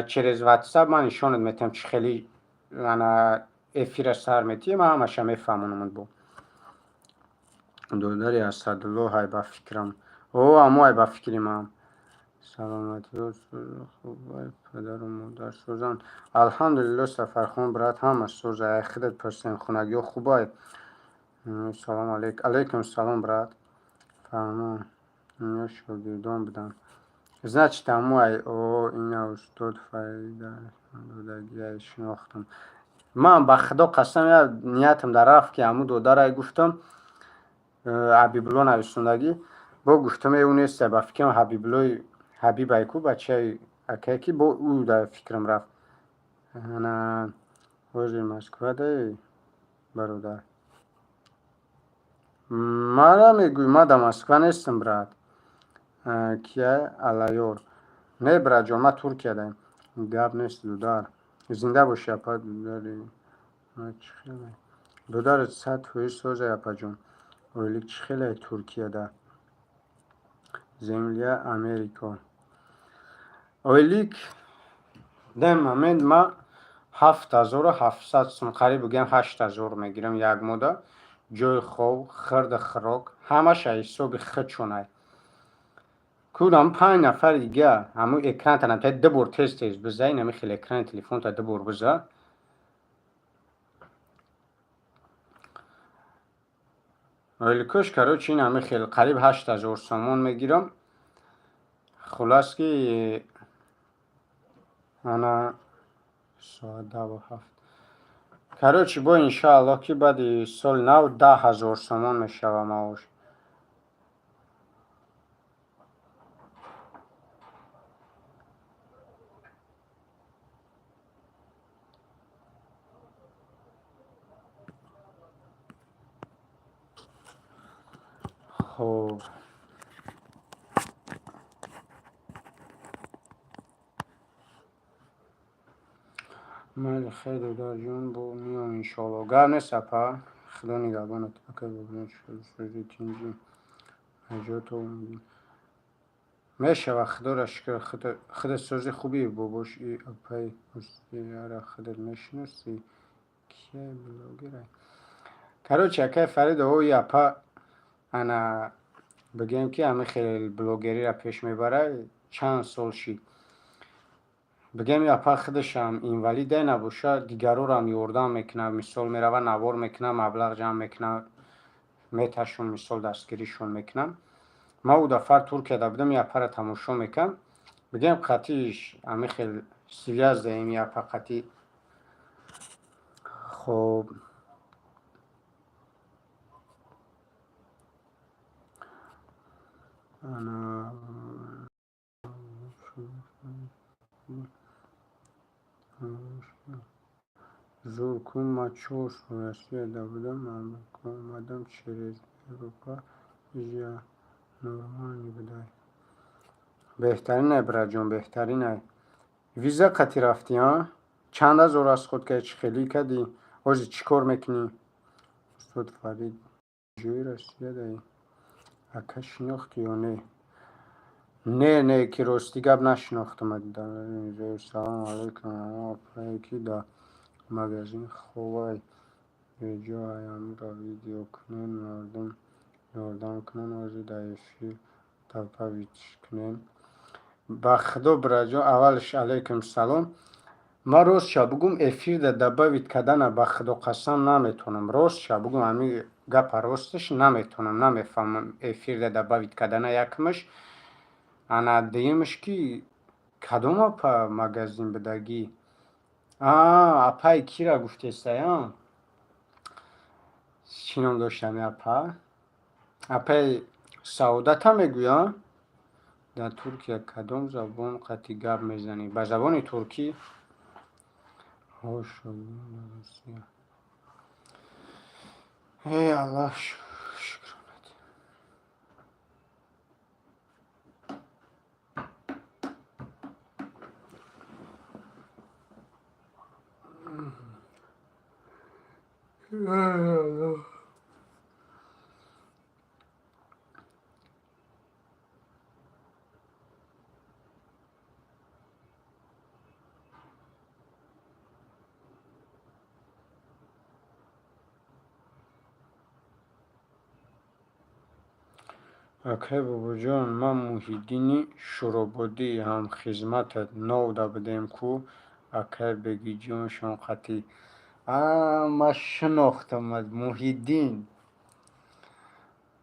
через ватсап ман нишонат метиҳам, чӣ хели ана эфира сар метиҳӣ, ман ҳамаша мефаҳмонамад. Бо додари Асадулло ҳай, ба фикрам. О, амо ай, ба фикри ман. Саломатиҳо хубай, падару модар созанд? Алҳамдулилло, Сафархон брат, ҳама созай. Ай худат пурсем, хонагиҳо хубай? Салом алейк, алейкум салом, брат. Фаҳмон, ино шогирдон буданд, значит, амо ай. О, ина устод Фарида додагиай, шинохтам ман, ба Худо қасам. Я ниятам дар рафт, ки ҳамун додарай гуфтам, Ҳабибулло нависондагӣ, бо гуфтам, ӯ нестай, ба фикрам Ҳабибуллои Ҳабибай ку, бачаи акае ки бо ӯ дар фикрам рафт. Ана ҳозир Москвадаи, бародар? Мара мегӯй, ман дар Москва нестам, брат. Кия Аллаёр? Не, братҷон, ман Туркиядаем. Гап нест, дудар, зинда бошӣ, апа. Дудари ма чӣ хелай? Дударат 100% созай, апаҷон. Ойлик чӣ хелай Туркияда? Земля Америко. Ойлик дар момент ма 7700 сум, қариб бигӯям 8000 мегирам як моҳда. Ҷои хоб, хӯрду хӯрок ҳамаш аз ҳисоби худшонай. Кудам панҷ нафари дига ҳамун экранта намта ду бор тез тез биза, инами хел экрани телефонта ду бор биза. Ойликош, короче, ин ҳами хел қариб 8000 сомон мегирам. Хулас ки ана соат 10:07. Короче, бо иншааллоҳ, ки баъди соли нав 10 000 сомон мешава маош. Хуб. Майли, хеле, додарҷон, бо меом иншоалло. Гап нест, апа, Худо нигаҳбонат. Акай бобоҷон, сӯзи тинҷӣ наҷото мешава, Худоро шукр. Худат сӯзи хубӣ, бобош. И апаи яра худат мешиносӣ? Кияй, блогерай? Короче, акай Фаридо, и апа ана бигӯем, ки ҳами хел блогериро пеш мебарад, чанд сол шид. Бигӯем, апа худашам инвалиде набошад, дигарорам ёрдам мекунад. Мисол, мерава, навор мекунад, маблағ ҷамъ мекунад, меташон, мисол, дастгиришон мекунам. Ман ӯ дафъа Туркияда будам, и апаро тамошо мекардам. Бигӯем, қатъиш ҳами хел связь даем и апа қатъи. Хоб. Ана зур кун, ман 4 сол Россияда будам, Амрико омадам через Европа, виза нормальный будай. Беҳтаринай, братҷон, беҳтаринай. Виза қатӣ рафтӣ, а? Чанд ҳазор аз худ кардӣ, чӣ хелӣ кардӣ? Ҳозир чӣ кор мекунӣ? Устод Фарид, ҷои Россия даи? Ака, шинохтӣ ё не? Не, не, ки ростӣ гап, нашинохтам. Салому алайкум, апае, ки дар магазин ховай беҷо ҳаямро видео кунен, мардум ёрдам кунанд. Ҳозир дар эфир добавить кунен. Ба худо, бираҷон, аввалш алайкум салом. Ман ростша бугум, эфирда добавить кардана, ба худо қасам, наметавонам. Ростша бугум, ҳамин гапа росташ наметавонам, намефаҳмам эфирда добавить кардана, якмаш. Ана дуюмаш, ки кадом апа магазин будагӣ? Апаи кира гуфтесая? Чӣ ном дошт ҳами апа? Апаи Саодата мегӯя? Дар Туркия кадом забон қатъи гап мезанӣ? Ба забони туркӣ. Россия. Эй, Аллоҳ, шукронат. Эй, Аллоҳ. Акай Бобоҷон, ман Муҳиддини Шӯрободӣ, ҳамхизматат новда будем ку, акай Бегиҷоншон қатъӣ. Ман шинохтамат, Муҳиддин.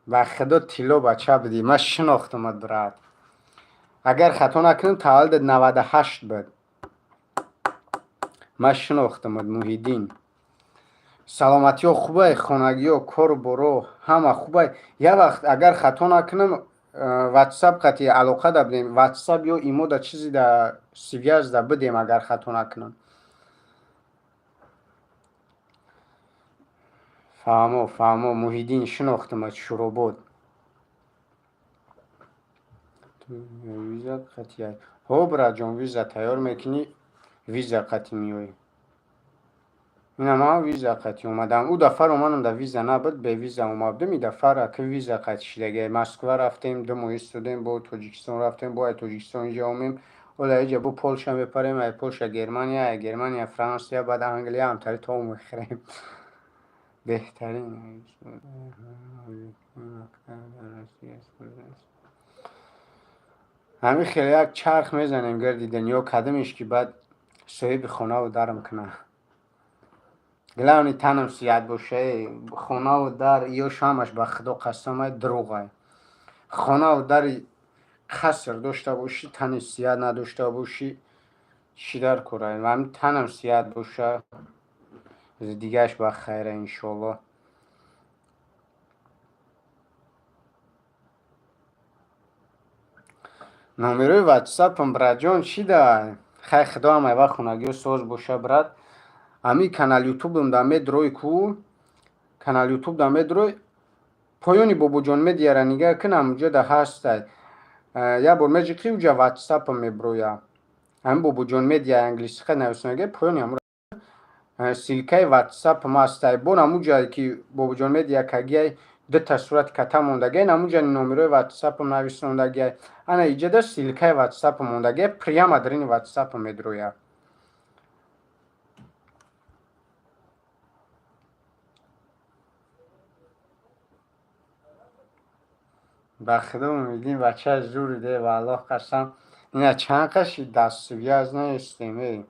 Ба худо, тилло бача будӣ, ман шинохтамат, брат. Агар хато накунам, таваллудат 98 буд. Ман шинохтамат, Муҳиддин. Саломатиҳо хубай, хонагиҳо, кору боро ҳама хубай. Як вақт, агар хато накунам, ватсап қатъи алоқа да будем, ватсап ё имо да чизе да связь да будем, агар хато накунам. Фаҳмо, фаҳмо, Муҳиддин, шинохтамат, Шӯробод. Виза қатъи. Ҳо, братҷон, виза тайёр мекунӣ, виза қатъи меоӣ. Ина ман виза қатъи омадам. Ӯ дафъаро манам да виза набуд, бевиза омадам. Ин дафъара ки виза қатъи шидагиай. Москва рафтем, 2 моҳ истодем, бо Тоҷикистон рафтем, бо ай Тоҷикистон инҷа омем. Ҳола иҷа бо Полша мепарем, ай Полша Германия, ай Германия Франсия, баъд Англия, ҳамтари то мехӯрем. Беҳтарин. Ҳамин хеле як чарх мезанем гирди дунё, кадомеш ки баъд соҳиби хонаву дарм кунад. Главный танам сиҳат боша. Хонаву дар ёш ҳамаш, ба худо қасамай, дурӯғай. Хонаву дари қаср дошта бошӣ, тани сиҳат надошта бошӣ, чӣ дар корай? Ҳамин танам сиҳат боша, дигааш ба хайра, иншоаллоҳ. Номерои ватсапам, братҷон, чӣ дай? Хай, худо ҳамаи вақт хонагиҳо соз боша, брат. Ҳамин канал ютубам да медрой ку, канал ютуб да медрой, поёни Бобоҷон Медиара нигаҳ кун, ҳамуҷо да ҳастай. Як бор меҷиқӣ, уҷа ватсапам меброя. Ҳамин Бобоҷон Медиа англисӣ хат нависонага, поёни ҳамура ссылка и ватсапам ҳастай. Бо ҳамуҷае ки Бобоҷон Медиа кагиай, дута сурати ката мондагиай, ҳамуҷа номерои ватсапам нависондагиай. Ана иҷода ссылка и ватсапам мондагиай, прямо дарини ватсапам медроя. Ба худо, Муҳиддин бача зури де, ба Аллоҳ қасам. Ина чанд қаши дастсвязь нестем, эй.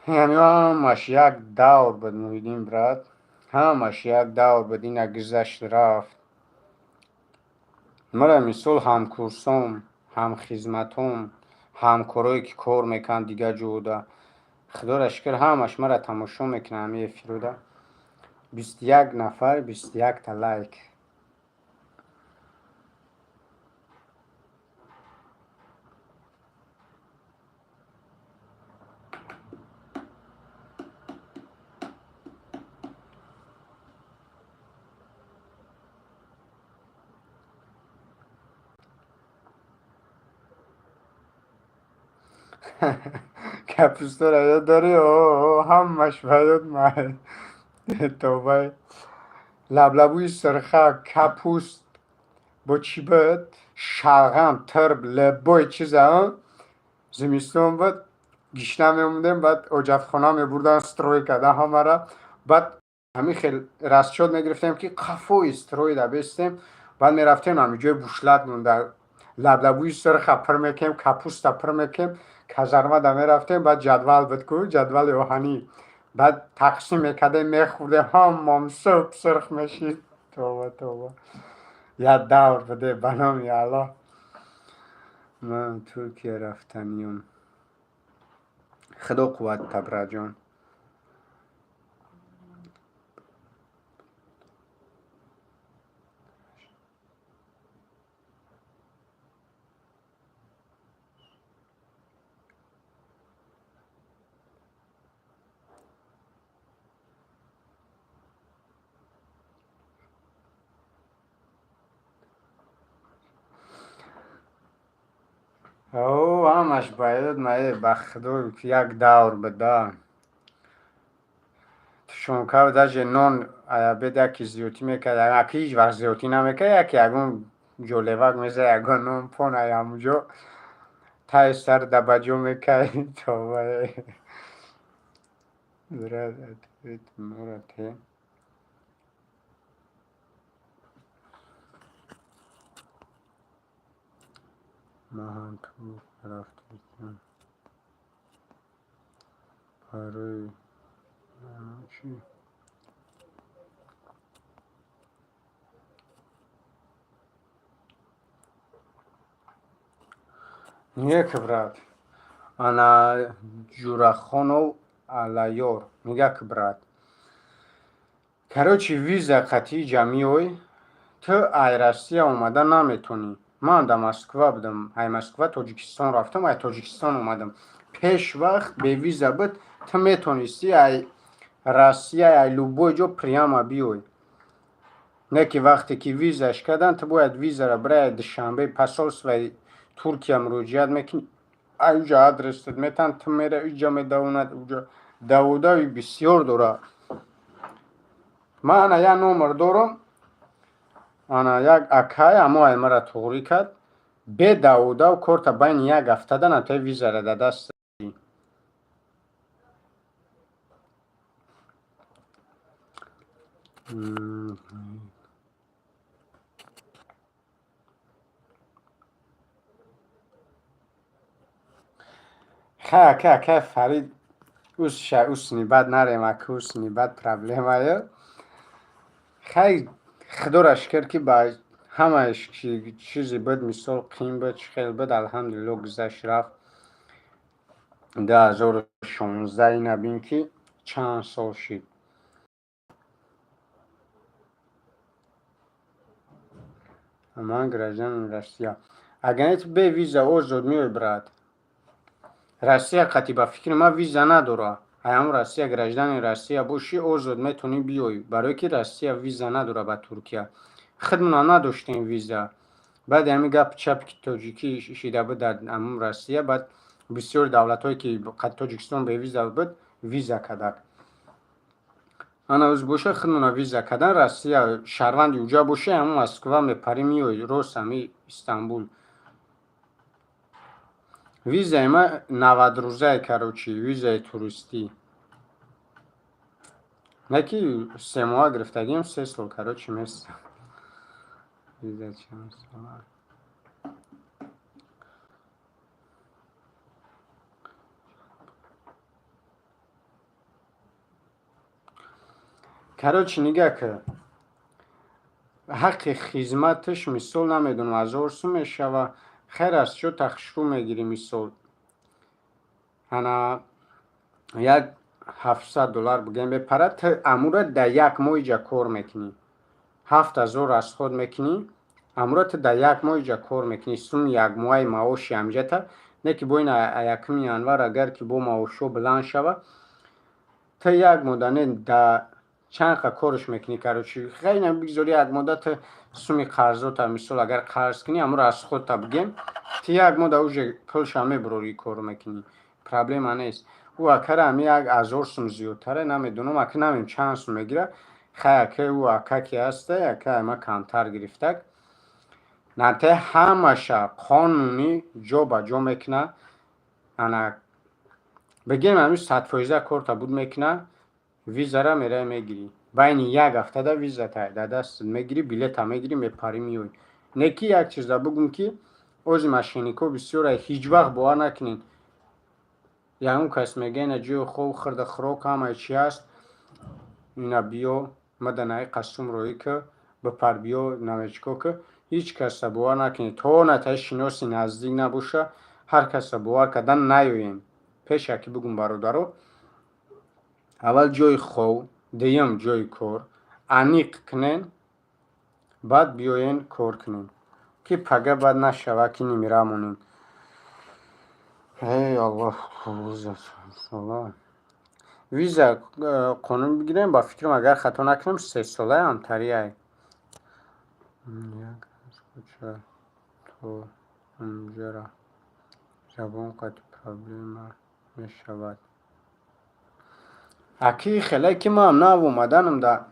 Ҳамин ҳамаш як давр буд, Муҳиддин, брат. Ҳамаш як давр буд, ина гузашт, рафт. Мара мисол ҳамкурсом, ҳамхизматом, ҳамкорое ки кор мекунанд дигар ҷода. Худоро шукр, ҳамаш мара тамошо мекунанд ҳамин эфирода. 21 нафар, 21-та лайк. Капустора ёд дорӣ? О, ҳамаш ба ёд ма. Тобаи. Лаблабуи сирха, капуст, бо чӣ буд? Шалғам, тирб, любой чиза. Зимистон буд, гишна мемондем, баъд оҷатхона мебурдан, строй карда ҳамара. Баъд ҳамин хел расчёт мегирифтем, ки қафои стройда бестем, баъд мерафтем ҳамин ҷои бушлат монда, лаблабуи сирха пир мекунем, капуста пир мекунем, казармада мерафтем, баъд ҷадвал буд ку, ҷадвали оҳанӣ, баъд тақсим мекардем, мехӯрдем, ҳамам суб сирх мешид. Тоба, тоба, як давр буде, ба номи Аллоҳ. Ман Туркия рафтаниём. Худо қувват, табраҷон. О, ҳамаш ба ёд мае, ба худо, як давр буда. Тушонка, даже нон обед яке зиёдтӣ мекард, яке ҳеҷ вақт зиёдтӣ намекард, яке ягон ҷолевак мезад, ягон нон пон ай ҳамунҷо таи сар дабаҷо мекард. Тоба. Брат, ответ моро те. Ман ҳам ту рафтам барои чӣ? Нек, брат. Ана Ҷурахонов Аллаёр мега ки, брат. Короче, виза қатъи ҷамъиой, ту ай Россия омада наметонӣ. Ман дар Москва будам, ай Москва Тоҷикистон рафтам, ай Тоҷикистон омадам. Пеш вақт бевиза буд, ту метонистӣ ай Россия, ай любой ҷо прямо биёй. Не ки вақте ки визаш кардан, ту бояд визаро бирай Душанбе, посольствои Туркия муроҷиат мекунӣ, ай уҷа адресат метаҳанд, ту мераи, уҷа медавонад, уҷа давудави бисёр дорад. Ман ана як номер дорам, ана як акай амо ай мара туғрӣ кард, бе давудав корта байни як ҳафтада натои визара дар даст. Хай, ака, акай Фарид, усша усни баъд нарем, ака, усни баъд проблемая. Хай, худоро шукр, ки ба ҳамааш чизе буд, мисол, қин буд, чӣ хел буд, алҳамдулилло, гузашт, рафт. 2016 ина бин, ки чанд сол шид. Ман гражданин Россия. Агар не, ту бе виза озод меои, брат. Россия қатъи, ба фикри ман, виза надорад. Ҳамон Россия, гражданин Россия бошӣ, озод метавонӣ биёӣ, барое ки Россия виза надорад ба Туркия. Худмона надоштем виза. Баъди ҳамин гапи чапе, ки тоҷикӣ шида буд дар ҳамон Россия, баъд бисёри давлатҳое, ки Тоҷикистон бевиза буд, виза кардак. Ана ӯз боша, худмона виза кардан. Россия шаҳрванди уҷа бошӣ, ҳамон Москва мепарӣ, меоӣ рост ҳами Истанбул. Визаи ма 90 рӯзае, короче, визаи туристӣ. Не ки 3 моҳа гирифтагием, 3 сол, короче, место. Виза чанд сола? Короче, нигаҳ кар. Ҳаққи хизматаш, мисол, намедонам, 1000 сум мешава. Хайр, аз чо тахшрӯ мегирӣ, мисол. Ана як 700 доллар бигем мепарад, ту амура дар як моҳ иҷа кор мекунӣ. 7000 расход мекунӣ, амура ту дар як моҳ иҷа кор мекунӣ. Суми якмоҳаи маоши ҳамҷата, не ки бо ин 1 январ, агар ки бо маошҳо баланд шава, ту як моҳ не да чанд қа корш мекунӣ, короче, хайна бигзори, як моҳда ту суми қарзота, мисол, агар қарз кунӣ, амура расходта бигем, ту як моҳ да уже пулша мебурорӣ, кор мекунӣ. Проблема нест. Ӯ акара ҳами 1000 сум зиёдтаре, намедонам, ака, намедонам чанд сум мегира. Хай, ака, ӯ ака ки ҳаста, ака ма камтар гирифтак. Нате ҳамаша қонунӣ ҷо ба ҷо мекуна. Ана, бигем, ҳами 100% корта буд мекуна, визара меравӣ, мегирӣ. Байни як ҳафтада визата дар дастат мегирӣ, билета мегирӣ, мепарӣ, меоӣ. Не ки як чиза бугум, ки ози мошенникҳо бисёре, ҳеҷ вақт бовар накунед. Ягон кас мега: «Ина ҷои хоб, хӯрда, хӯрок, ҳамаи чи ҳаст, ина биё, мада наи қасум роҳӣ ки, бипар, биё», намечикор ки. Ҳеҷ каса бовар накунед, то натаи шиноси наздик набоша, ҳар каса бовар кардан наёем. Пеша ки бугум, бародаро, аввал ҷои хоб, дуюм ҷои кор аниқ кунен, баъд биёен кор кунем, ки пага баъд нашава, ки нимира монем. Эй Аллоҳ, виза қонун бигирем, ба фикрам, агар хато накунам, 3 солаи ҳамтарияй. Як кӯча то унҷара забон қати проблема мешавад. Аки хеле ки ман нав омаданам да,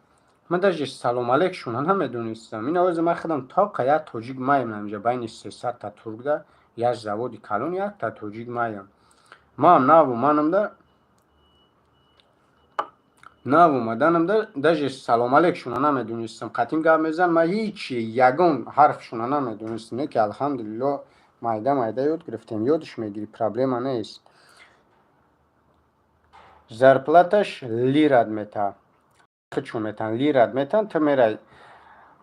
ман даже салом алейкшона намедонистам. Ин овози ман худам тоқа як тоҷик маем инҷа, байни 300-та туркда, як заводи калон, якта тоҷик маем. Ман нав оманам да, нав омаданам да, даже салом алейкшона намедонистам. Қатим гап мезан, ман ҳичи, ягон ҳарфшона намедонистам. Не ки, алҳамдулилло, майда майда ёд гирифтем, ёдш мегирӣ, проблема нест. Зарплаташ лират мета, чун метан, лират метан. Ту мерай,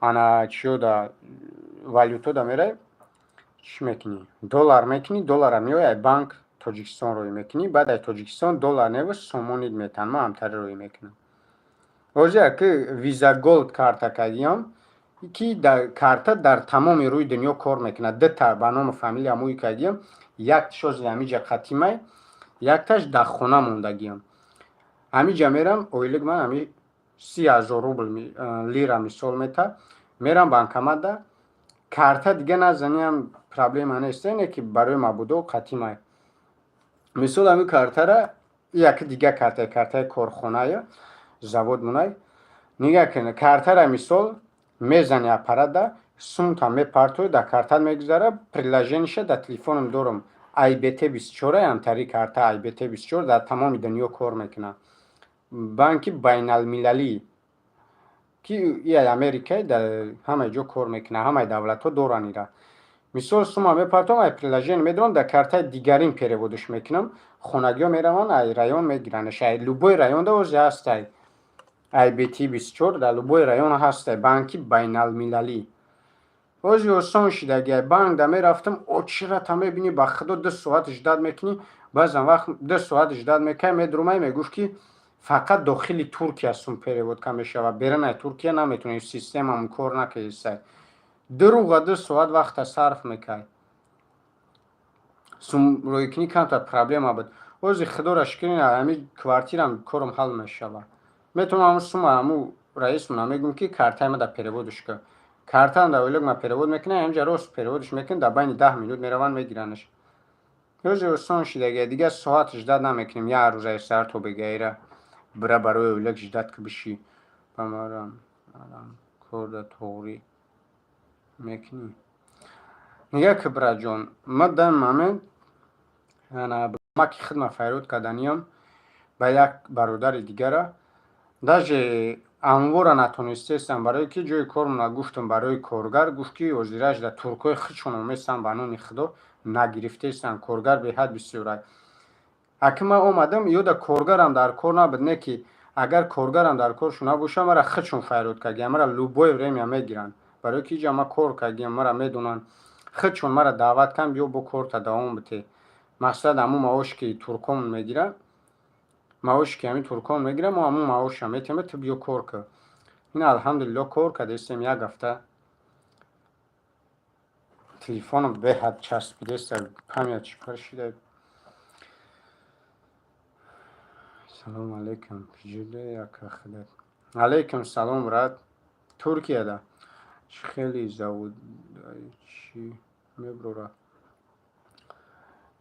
ана чиёда, валютода мерай, чӣ мекунӣ? Доллар мекунӣ, доллара меои, ай банк Тоҷикистон рӯй мекунӣ, баъд ай Тоҷикистон доллар неву сомонид метан. Ман ҳамтари рӯй мекунам. Ҳозир ки Виза Голд карта кардиём, ки карта дар тамоми рӯи дунё кор мекунад. Дута ба ному фамилия мӯй кардиём, якташ ҳозир ҳамиҷа қатимай, якташ дар хона мондагиам. Ҳамиҷа мерам, ойлик ман ҳами 30 000 рубл, лира мисол мета, мерам банкоматда, карта дига назаниам, проблема нест, не ки барои мабудо қатимай. Мисол, ҳами картара, яки дига карта, картаи корхоная, завод мунай. Нигаҳ кунед, картара мисол мезани аппаратда, сумта мепартои, дар картат мегузара. Приложениша дар телефонам дорам, IBT 24, ҳамтари карта IBT 24 дар тамоми дунё кор мекунад. Банки байналмилалӣ, ки и Америкаи, дар ҳамаи ҷо кор мекунад, ҳамаи давлатҳо доранд ира. Мисол, сума мепартом, ай приложение медорам, дар картаи дигарин переводш мекунам, хонагиҳо мераванд, ай район мегиранаш. Ай любой районда ози ҳастай IBT 24, дар любой район ҳастай банки байналмилалӣ. Ози осон шидаги. Банк да мерафтам, очирата мебинӣ, ба худо, 2 соат ждать мекунӣ, баъзан вақт 2 соат ждать мекунӣ, медурмай, мегуфт, ки фақат дохили Туркия сум переводка мешавад, берунаи Туркия наметавонӣ, системамон кор накардисай. Дуруға 2 соат вақта сарф мекард. Сумрӯйкунӣ камтар проблема буд. Ози, худоро шукр, ҳами квартирам корам ҳал мешавад. Метавонам ҳамун сума ҳамун раисмона мегӯм, ки картаи ма да переводш кун. Картаам дар ойлик ма перевод мекунам, ҳаминҷа рост переводш мекунам, дар байни 10 минут мераванд, мегиранаш. Рӯзи осон шидаги, дигар соат ждать намекунем, як рӯзаи сар то бегаира бира барои ойлик ждать ки бишӣ. Ба марам корда тоғрӣ мекунӣ. Нигаҳ ки, браҷон, ма дар момент маки хидма файрод карданиём ба як бародари дигара, даже анвора натонистестам, барое ки ҷои кормона гуфтам барои коргар, гуфт, ки ҳозираш дар туркҳои худшон оместанд, ба номи худо, нагирифтестанд, коргар беҳад бисёрай. Аки ман омадам, ёда коргарам дар кор набуд, не ки агар коргарам дар коршон набошад, мара худшон файрод кардиям, мара любое время мегиранд, барое ки иҷа ман кор кардиям, мара медонанд, худшон мара даъват карданд: «Биё, бо корта давом бите». Мақсад, ҳамун маоше ки туркомон мегирад, маоше ки ҳамин туркон мегирад, мо ҳамун маоша метиҳем, ту биё кор кун. Ин, алҳамдулилло, кор кардастем як ҳафта. Телефоном беҳад часпидеста, память чӣ кор шида. Салому алейкум, алейкум салом, брат. Туркияда чӣ хеле заводай, чӣ мебурора?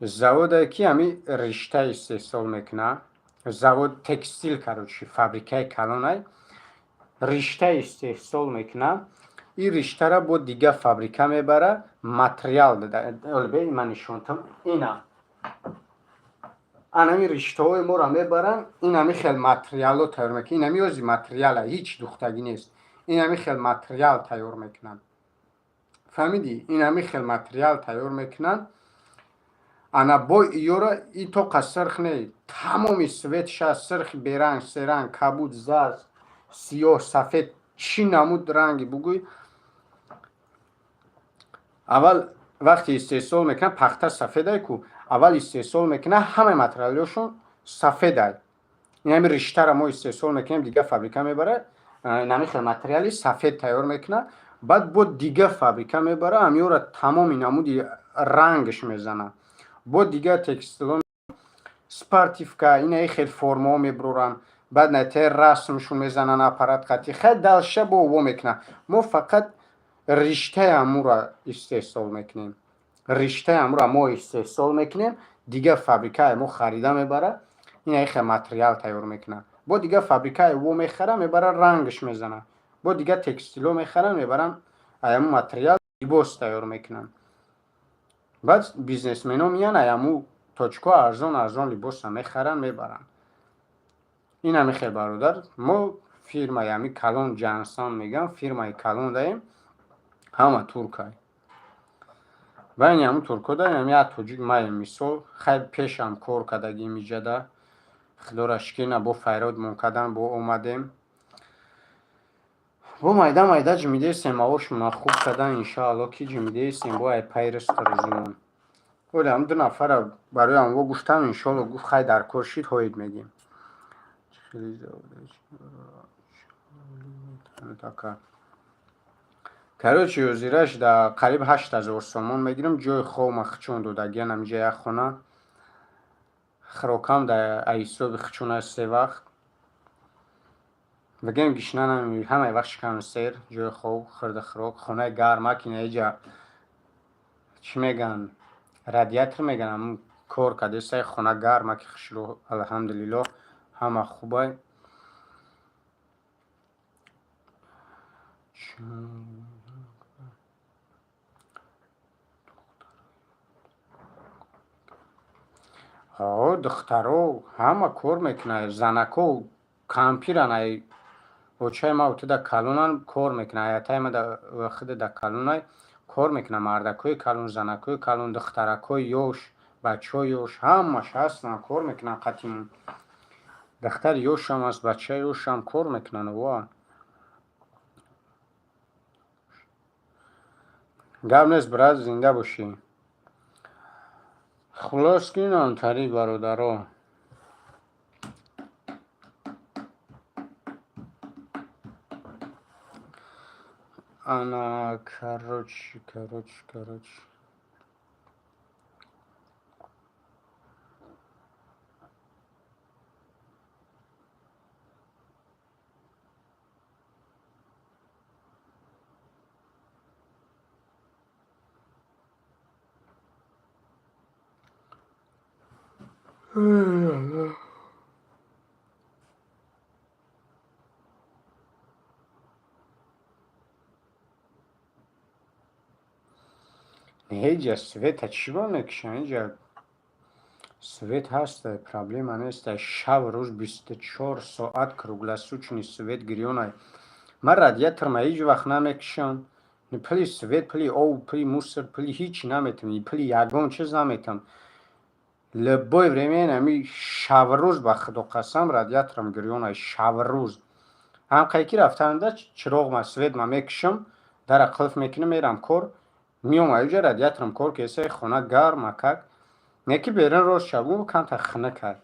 Заводе ки ҳами ришта истеҳсол мекунад, завод текстил, короче, фабрикаи калонай, ришта истеҳсол мекунад. Ин риштара бо дига фабрика мебара, материал бе ман нишонтам. Ина анами риштаҳои моро мебаранд, инами хел материало тайёр мекунанд. Инами ози материала, ҳеҷ духтагӣ нест. Инами хел материал тайёр мекунанд, фаҳмидӣ? Инами хел материал тайёр мекунанд. Ана бо иёра и тоқа сирх не, тамоми светша сирх, беранг, серанг, кабуд, зард, сиёҳ, сафед, чӣ намуд ранги бугӯй. Аввал вақте истеҳсол мекунад, пахта сафедай ку, аввал истеҳсол мекунад, ҳамаи материалҳошон сафедай. Инами риштара мо истеҳсол мекунем, дига фабрика мебарад, инами хел материали сафед тайёр мекунад, баъд бо дига фабрика мебара, ҳамиёра тамоми намуди рангш мезанад. Бо дигар текстило, спортивка, инаи хел формаҳо мебуроранд, баъд натиҷаи расмшон мезананд аппарат қатӣ. Хай, дальше бо во мекунад. Мо фақат риштаи амура истеҳсол мекунем, риштаи амура мо истеҳсол мекунем, дигар фабрикаи мо харида мебара, инаи хел материал тайёр мекунад. Бо дигар фабрикаи во мехара, мебара, рангш мезанад. Бо дигар текстило мехаранд, мебаранд, аяму материал либос тайёр мекунанд. Баъд бизнесмено меянд, аяму точко арзон арзон либоса мехаранд, мебаранд. Инами хел, бародар, мо фирмаи ами калон, Ҷансан мегӯям, фирмаи калон даем, ҳама туркай. Байни ҳамун турко даем як тоҷик маем, мисол. Хай, пешам кор кардагим иҷада, худоро шукр, ина бо файродмон кардан, бо омадем, бо майда майда ҷимидесем, маошмона хуб кардан, иншоалло ки ҷимидесем, бо ай пай ризқу рӯзимон. Оли ҳам ду нафара барои ҳамво гуфтам, иншоалло, гуфт, хай, дар кор шид, ҳоид мегим. Короче, ҳозираш да қариб 8000 сомон мегирам. Ҷои хобма хичон додагиян, ҳамиҷа як хона. Хӯрокам да ҳисоби хичон аст, се вақт. Бигем, гишна намемирӣ, ҳамаи вақт шикам сер, ҷои хоб, хӯрду хӯрок, хонаи гарма, ки иҷа чӣ мегӯянд, радиатор мегӯянд, ҳамун кор кардесай, хона гарма, ки хушрӯ, алҳамдулиллоҳ, ҳама хубай. Духтаро ҳама кор мекунанд, занако кампиран, ай очаи ма туда калонан, кор мекунанд, ай атаи ма худа да калонай, кор мекунанд, мардакҳои калон, занакҳои калон, духтаракҳои ёш, бачаҳои ёш, ҳамаш ҳастанд, кор мекунанд қатимон. Духтари ёшам аст, бачаи ёшам кор мекунанд. Ва гап нест, брат, зинда бошӣ. Хулос ки инам тари, бародаро. Ана, короче, короче, короче. Ҳеҷа света чӣ ба мекушанд? Ҳеҷа свет ҳаста, проблема неста. Шаб рӯз 24 соат круглосуточный свет гирёнай. Ман радиаторма ҳеҷ вақт намекушам. Пули свет, пули об, пули мусор, пули ҳичи наметам, пули ягон чиз наметам. Любое время ами шабрӯз, ба худо қасам, радиаторам гирёнай шабрӯз. Ҳам қай ки рафтанда чироғма, светма мекушам, дара қулф мекунам, мерам кор, меом, аюҷа радиаторам кор кесаи, хона гарм акак. Не ки берун рост шаб камтар хунук ай.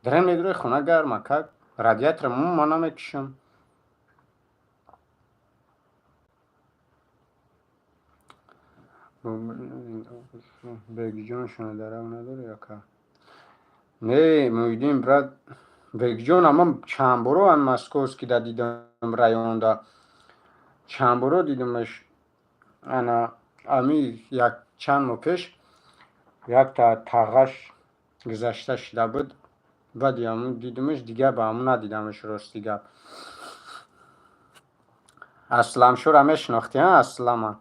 Дарен медурои, хона гарм акак, радиаторам ман намекушам. Бегиҷоншона дарав надорӣ, ака? Не, Муҳиддин, брат, Бегиҷон, ман чанд боро ам Московский да дидам, районда. Чанд боро дидамаш, ана ами як чанд моҳ пеш. Якта тағаш гузашта шида буд. Баъди ҳамун дидумаш, дигар ба ҳамун надидамаш, рости гап. Асламшӯра мешинохтӣ, а Аслама?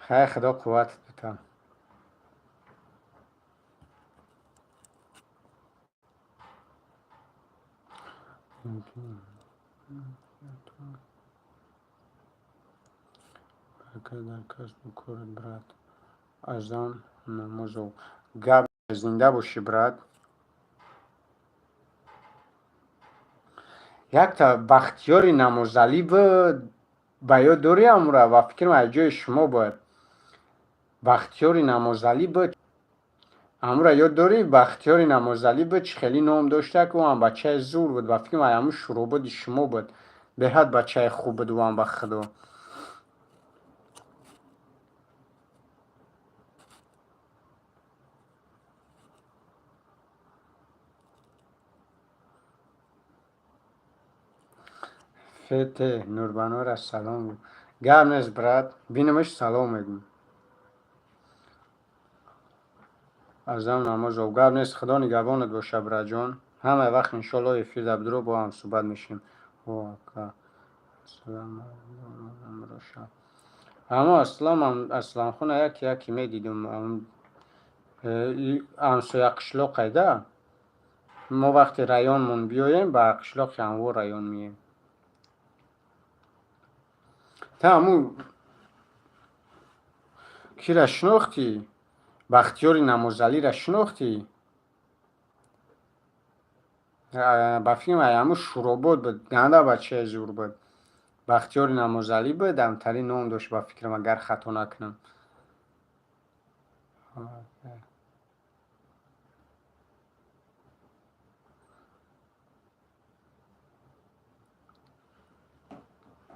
Хай, Худо қувватат бита. Баракат дар касбу корат, брат. Азам Намозов. Гап, зинда бошӣ, брат. Якта Бахтиёри Намозалӣ буд, ба ёд дорӣ амура? Ба фикрам, аз ҷои шумо буд. Бахтиёри Намозалӣ буд. Амура ёд дорӣ? Бахтиёри Намозалӣ буд, чӣ хеле ном дошта, ки ӯам бачаи зур буд. Ба фикрам, ай ҳамун шурободи шумо буд. Беҳад бачаи хуб буд ӯам, ба Худо. Фете Нурбанора салом. Гап нест, брат. Бинамаш, салом мегӯм. Азам Намозов. Гап нест, Худо нигаҳбонат боша, братҷон. Ҳама вақт иншоалло эфир дар бидро бо ҳам суҳбат мешем. О, ака. Амо Аслам, Асламхона яке яке медидум. Ҳамсоя қишлоқайда. Мо вақте районмон биёем, ба қишлоқи ҳамво район меем. Та ҳамун кира шинохтӣ? Бахтиёри Намозалиро шинохтӣ? Ба фикрам, ай ҳамун Шуробод буд. Ганда бачаи зур буд. Бахтиёри Намозалӣ буд, ҳамтари ном дошт, ба фикрам, агар хато накунам.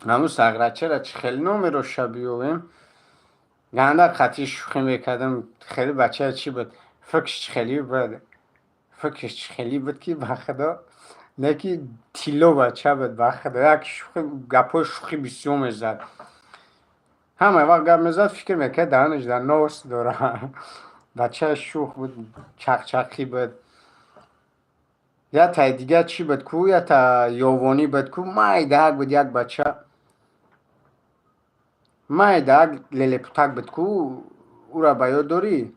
Ҳамун сағрачаро чӣ хеле номеро биёвем? Ганда қатъи шӯхӣ мекардам. Хеле бачаи чӣ буд? Фикрш чӣ хеле буд? Фикрш чӣ хеле буд, ки ба Худо, не ки тилло бача буд, ба Худо. Як шӯхӣ, гапҳои шӯхӣ бисёр мезад. Ҳама вақт гап мезад, фикр мекард, даҳанаш дар нос дора. Бачаи шӯх буд, чақчақӣ буд. Ятаи дигар чӣ буд ку? Ята ёвонӣ буд ку? Майдаак буд як бача. Майдаак лелепутак буд ку? Ӯра ба ёд дорӣ?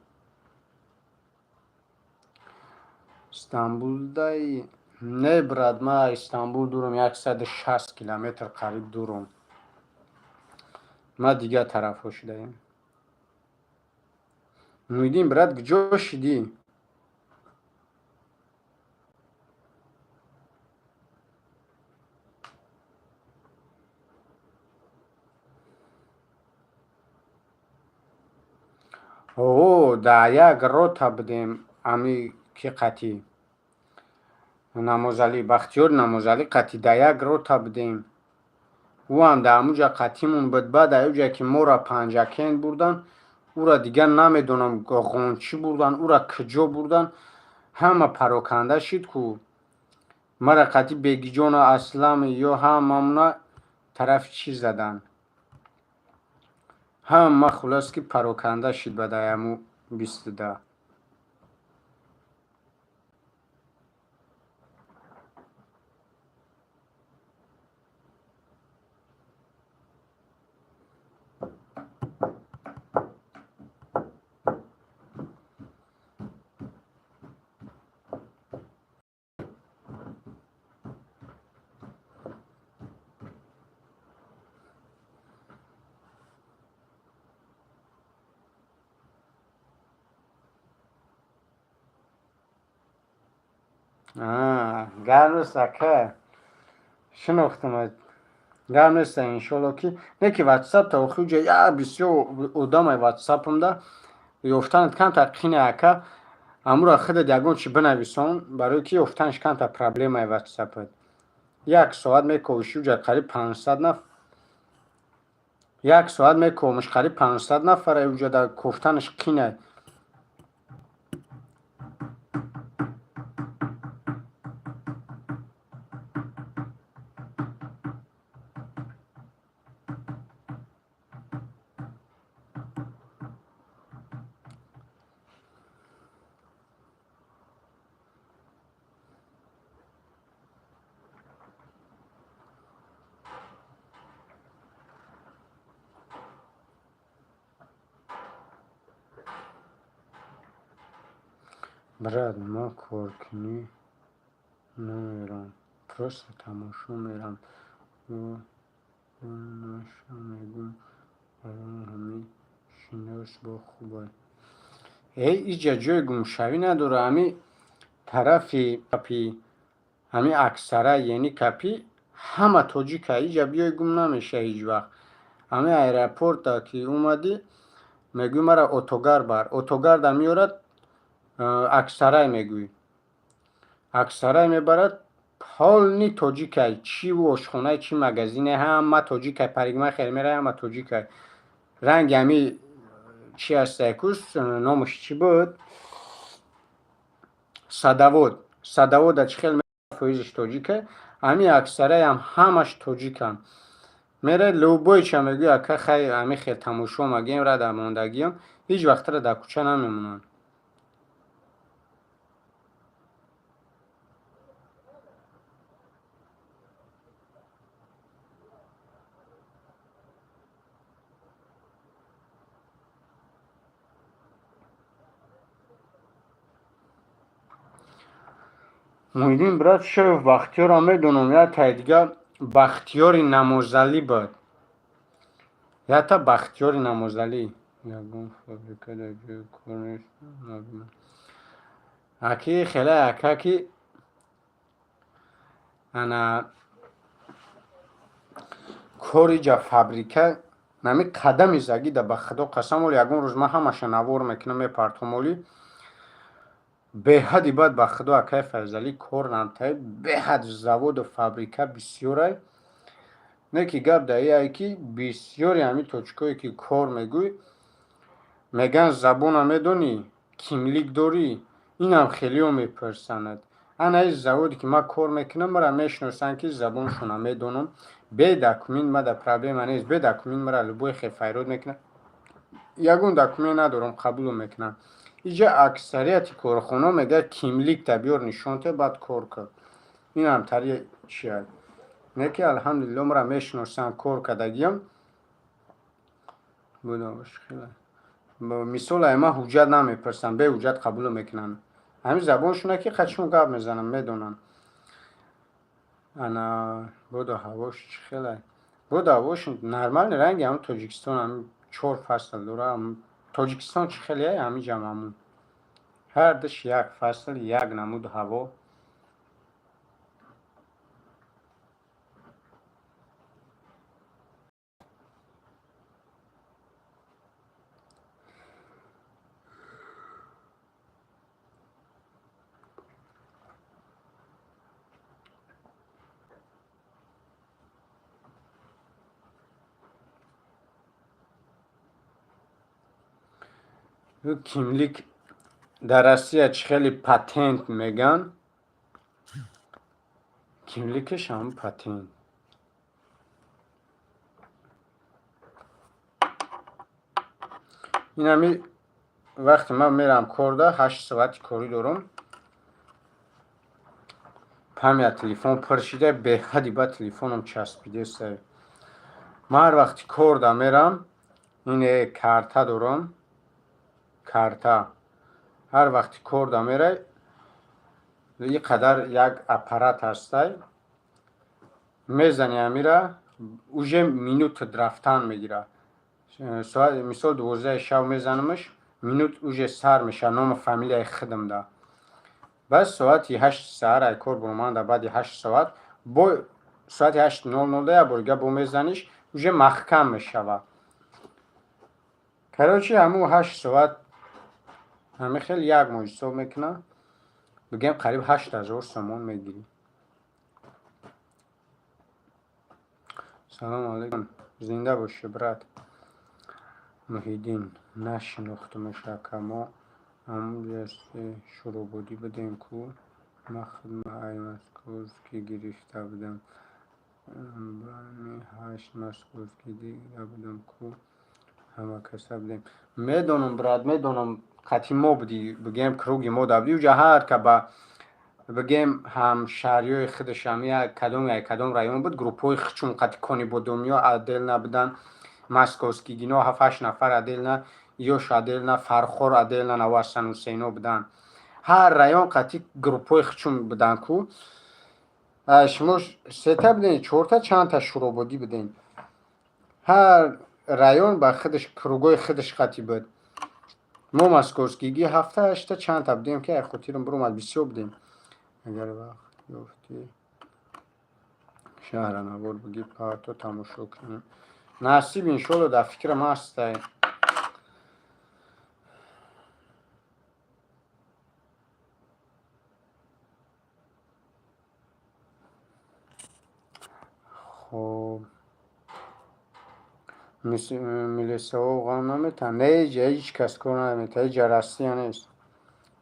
Истанбулдаи? Не, брат, ман Истанбул дурам, 160 километр қариб дурам. Ман дигар тарафҳо шудаем. Муҳиддин, брат, куҷо шидӣ? О, дар як рота будем, ами ки қатӣ? Намозалӣ, Бахтиёри Намозалӣ қатӣ дар як рота будем. Ӯ ҳам дар ҳамун ҷа қатимон буд. Баъд ай ҷое ки моро Панҷакент бурдан, ӯра дигар намедонам, Ғончӣ бурдан, ӯра куҷо бурдан, ҳама пароканда шид ку. Мара қатӣ Бегиҷону Аслам ё ҳамамона тарафи чӣ задан. Ҳама хулос ки пароканда шид баъд ай ҳамун 22. Гап нест, ака. Шинохтам. Гап нест, иншолло ки не ки ватсап та охи уҷа я бисёр одамай ватсапамда ёфтанат камтар қине, ака. Амура худат ягон чи бинависон, барои ки ёфтанаш камтар проблемаи ватсапат. Як соат мековиши уҷа қариб 500 нафар. Як соат мековамаш, қариб 500 нафара уҷа дар кофтанаш қинай. Брат, ман коркунӣ намерам, просто тамошо мерам. Наша мегӯм, барои ҳамин шинос бо хубай. Э, иҷа ҷои гумшавӣ надора. Ҳами тарафи капи, ҳами Аксарай, Ени Капи ҳама тоҷика. Иҷа биёй, гум намеша ҳеҷ вақт. Ҳами аэропорта ки омадӣ, мегӯй, мара Отогар бар, Отогарда меорад. Аксарай мегӯй, Аксарай мебарад. Полный тоҷикай, чи ошхонае, чи магазине, ҳама тоҷикай. Парикмахер мерай, ҳама тоҷикай. Ранги ҳами чи ҳастае кус, номаш чӣ буд, Садовод. Садовода чӣ хел фоизиш тоҷикай, ҳами Аксараям ҳамаш тоҷиканд. Мерай, любой ча мегӯй, ака, хай, ҳами хел тамошо магем, рада мондагиам, ҳеҷ вақтра дар кӯча намемонанд. Муҳиддин, брат, Шоев Бахтиёрам медонам, як таи дига Бахтиёри Намозалӣ буд, якта Бахтиёри Намозалӣ. Ягон фабрика дар ҷои кор нест, набинам. Аки хеле ака ки ана кори ҷа фабрика нами қадами загида, ба худо қасам, оли ягон рӯз ман ҳамаша навор мекунам, мепартом. Оли беҳади бад, ба худо, акай Файзалӣ, кор намтай, беҳад заводу фабрика бисёрай. Не ки гап дар ие ки бисёри ҳамин точкое ки кор мегӯй, мегӯянд, забона медонӣ, kimlik дорӣ, инам хелиҳо мепурсанад. Ана ин заводе ки ман кор мекунам, мара мешиносанд, ки забоншона медонам. Бе документ мада проблема нест, бе документ мара любой хел файрод мекунад. Ягон документ надорам, қабуло мекунам. Иҷа аксарияти корхонаҳо мегӯяд, kimlik та биёр, нишон те, баъд кор кун. Инам тари чия не ки, алҳамдулилло, мара мешиносанд, кор кардагиам. Мисол, ай ман ҳуҷҷат намепурсам, бе ҳуҷҷат қабуло мекунанд. Ҳамин забоншона ки қачон гап мезанам, медонанд. Ана боду ҳавош чӣ хелай? Боду ҳавош нормальный, ранги ҳамн Тоҷикистон, ҳамин чор фасл дора. Тоҷикистон чӣ хеле, ҳамиҷам ҳамун, ҳардуш як фасл, як намуд ҳаво. Kimlik дар Россия чӣ хеле патент мегӯянд, kimlik аш ҳамн патент. Инами вақте ман мерам корда, 8 соати корӣ дорам, память телефон пур шида, беҳади ба телефоном часпидеста. Ман ҳар вақти корда мерам, ине карта дорам, карта. Ҳар вақти корда мерай, и қадар як аппарат ҳастай, мезани амира, уже минутат рафтан мегирад. Мисол, 12-и шаб мезанамаш, минут уже сар мешавад, ному фамилияи худамда. Баъд соати 8-и саҳар ай кор баромада, баъди 8 соат бо соати 8:00 як бор дига бо мезаниш, уже маҳкам мешавад. Короче, ҳамун 8 соат ҳамин хел як моҳ ҳисоб мекунам, бигӯем, қариб 8000 сомон мегирӣ. Салому алайкум, зинда бошӣ, брат Муҳиддин. Нашинохтумаш, ака. Мо ҳамунҷасе Шӯрободӣ будем ку. Ман худма ай московский гирифта будам. Бани ҳашт московский дида будам ку, ҳама каса будем. Медонам, брат, медонам, қати мо будӣ, бигӯем, круг и мо да будӣ. Уҷа ҳар ка ба бигӯем ҳамшаҳриёи худашам як кадом як кадом район буд, группҳои хичун қати Конибодомиё отдельно буданд, московский гино ҳафт ҳашт нафар отдельно, ёш отдельно, Фархор отдельно, Навасан Ҳусейно буданд. Ҳар район қатъи группҳои хучун будан ку. Шумо сета буден, чорта, чандта шурободӣ буден. Ҳар район ба худаш кругои худаш қатъи буд. Мо московскийги ҳафта ҳашта чандта будем, ки ай хотирам биромад, бисёр будем. Агар вақт ёфтӣ, шаҳра навор бигир, то тамошо кунем. Насиб, иншолло, дар фикрам ҳастай. Хоб, милисаҳо ғам наметаҳанд? Не, иҷа ҳеҷ кас кор наметаҳад, иҷа Россия нест.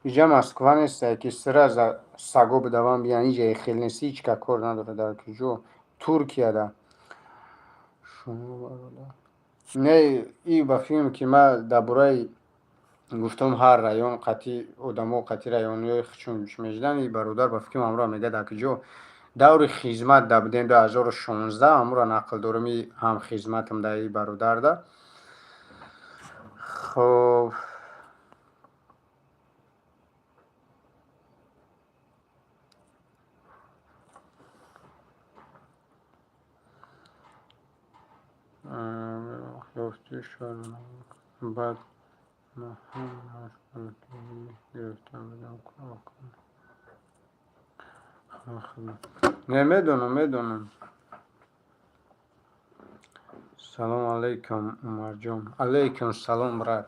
Иҷа Москва нест, ки сразу саго бидаванд биян, иҷа хел нест, ҳеҷ кас кор надорад. Дар куҷо? Туркияда. Шумо бародар. Не, и ба филме ки ман дар бораи гуфтам, ҳар район қатъи одамо қатъи райониҳои худшон мешидан, и бародар ба фикрам ҳамроҳ мегӯяд, дар куҷо даври хизмат да будем, 2016, ҳамуро нақл дорам, и ҳамхизматам да и бародарда. Хоб, баъд гирифта будам. Не, медонам, медонам. Салом алейкум, Умарҷон. Алейкум салом, брат.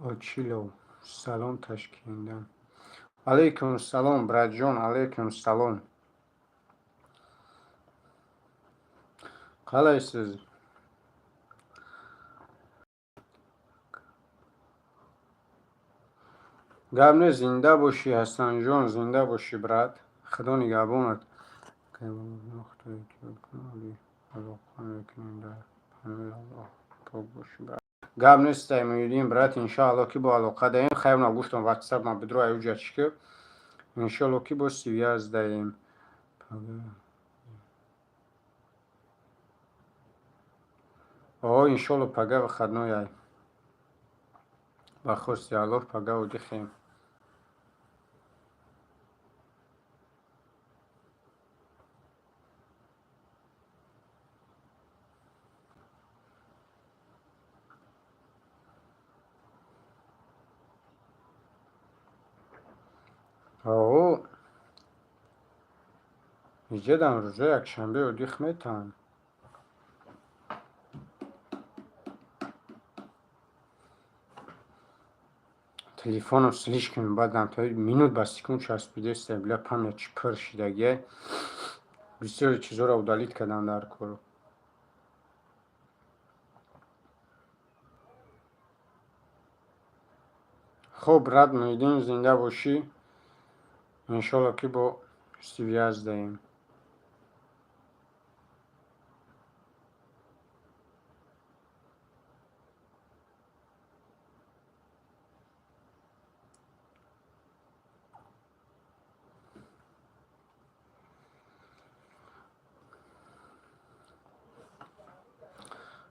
Очилов, салом Ташкентдан. Алейкум салом, братҷон, алейкум салом. Qalaysiz? Гап не, зинда бошӣ, Ҳасанҷон, зинда бошӣ, брат. Худо нигаҳбонат. Алоқа мекунем дар паноҳи Аллоҳ. Пок бошӣ, брат. Гап нестай, Муҳиддин, брат, иншоалло, ки бо алоқа даем. Хайр, на гуфтам, ватсап ма бидро аюҷа чӣ ки. Иншоалло, ки бо связь даем. О, иншоалло, пага выходной ай. Ба хости Аллоҳ пага удихем. О, иҷадам рӯзои якшанбе одих метавон. Телефоном слишком бадам, то минут ба секунд часпидеста, бля, память чи пур шидагиай. Бисёри чизоро удалить кардам дар кор. Хоб, брат Муҳиддин, зинда бошӣ. Иншолло, ки бо связь даем.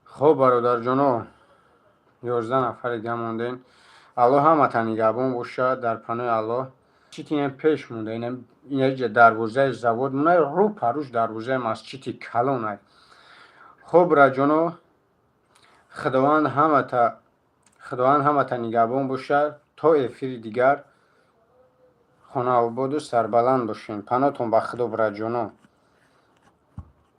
Хоб, бародарҷоно, 11 нафари дига мондем. Аллоҳ ҳаматан нигаҳбон бошад, дар паноҳи Аллоҳ. Масҷид ина пеш монда, инаҷа дарвозаи завод монай, рӯ парӯш дарвозаи масҷиди калонай. Хоб, братҷоно, Худованд ҳамата нигаҳбон бошад. То эфири дигар хонаободу сарбаланд бошем. Паноҳтон ба Худо, братҷоно.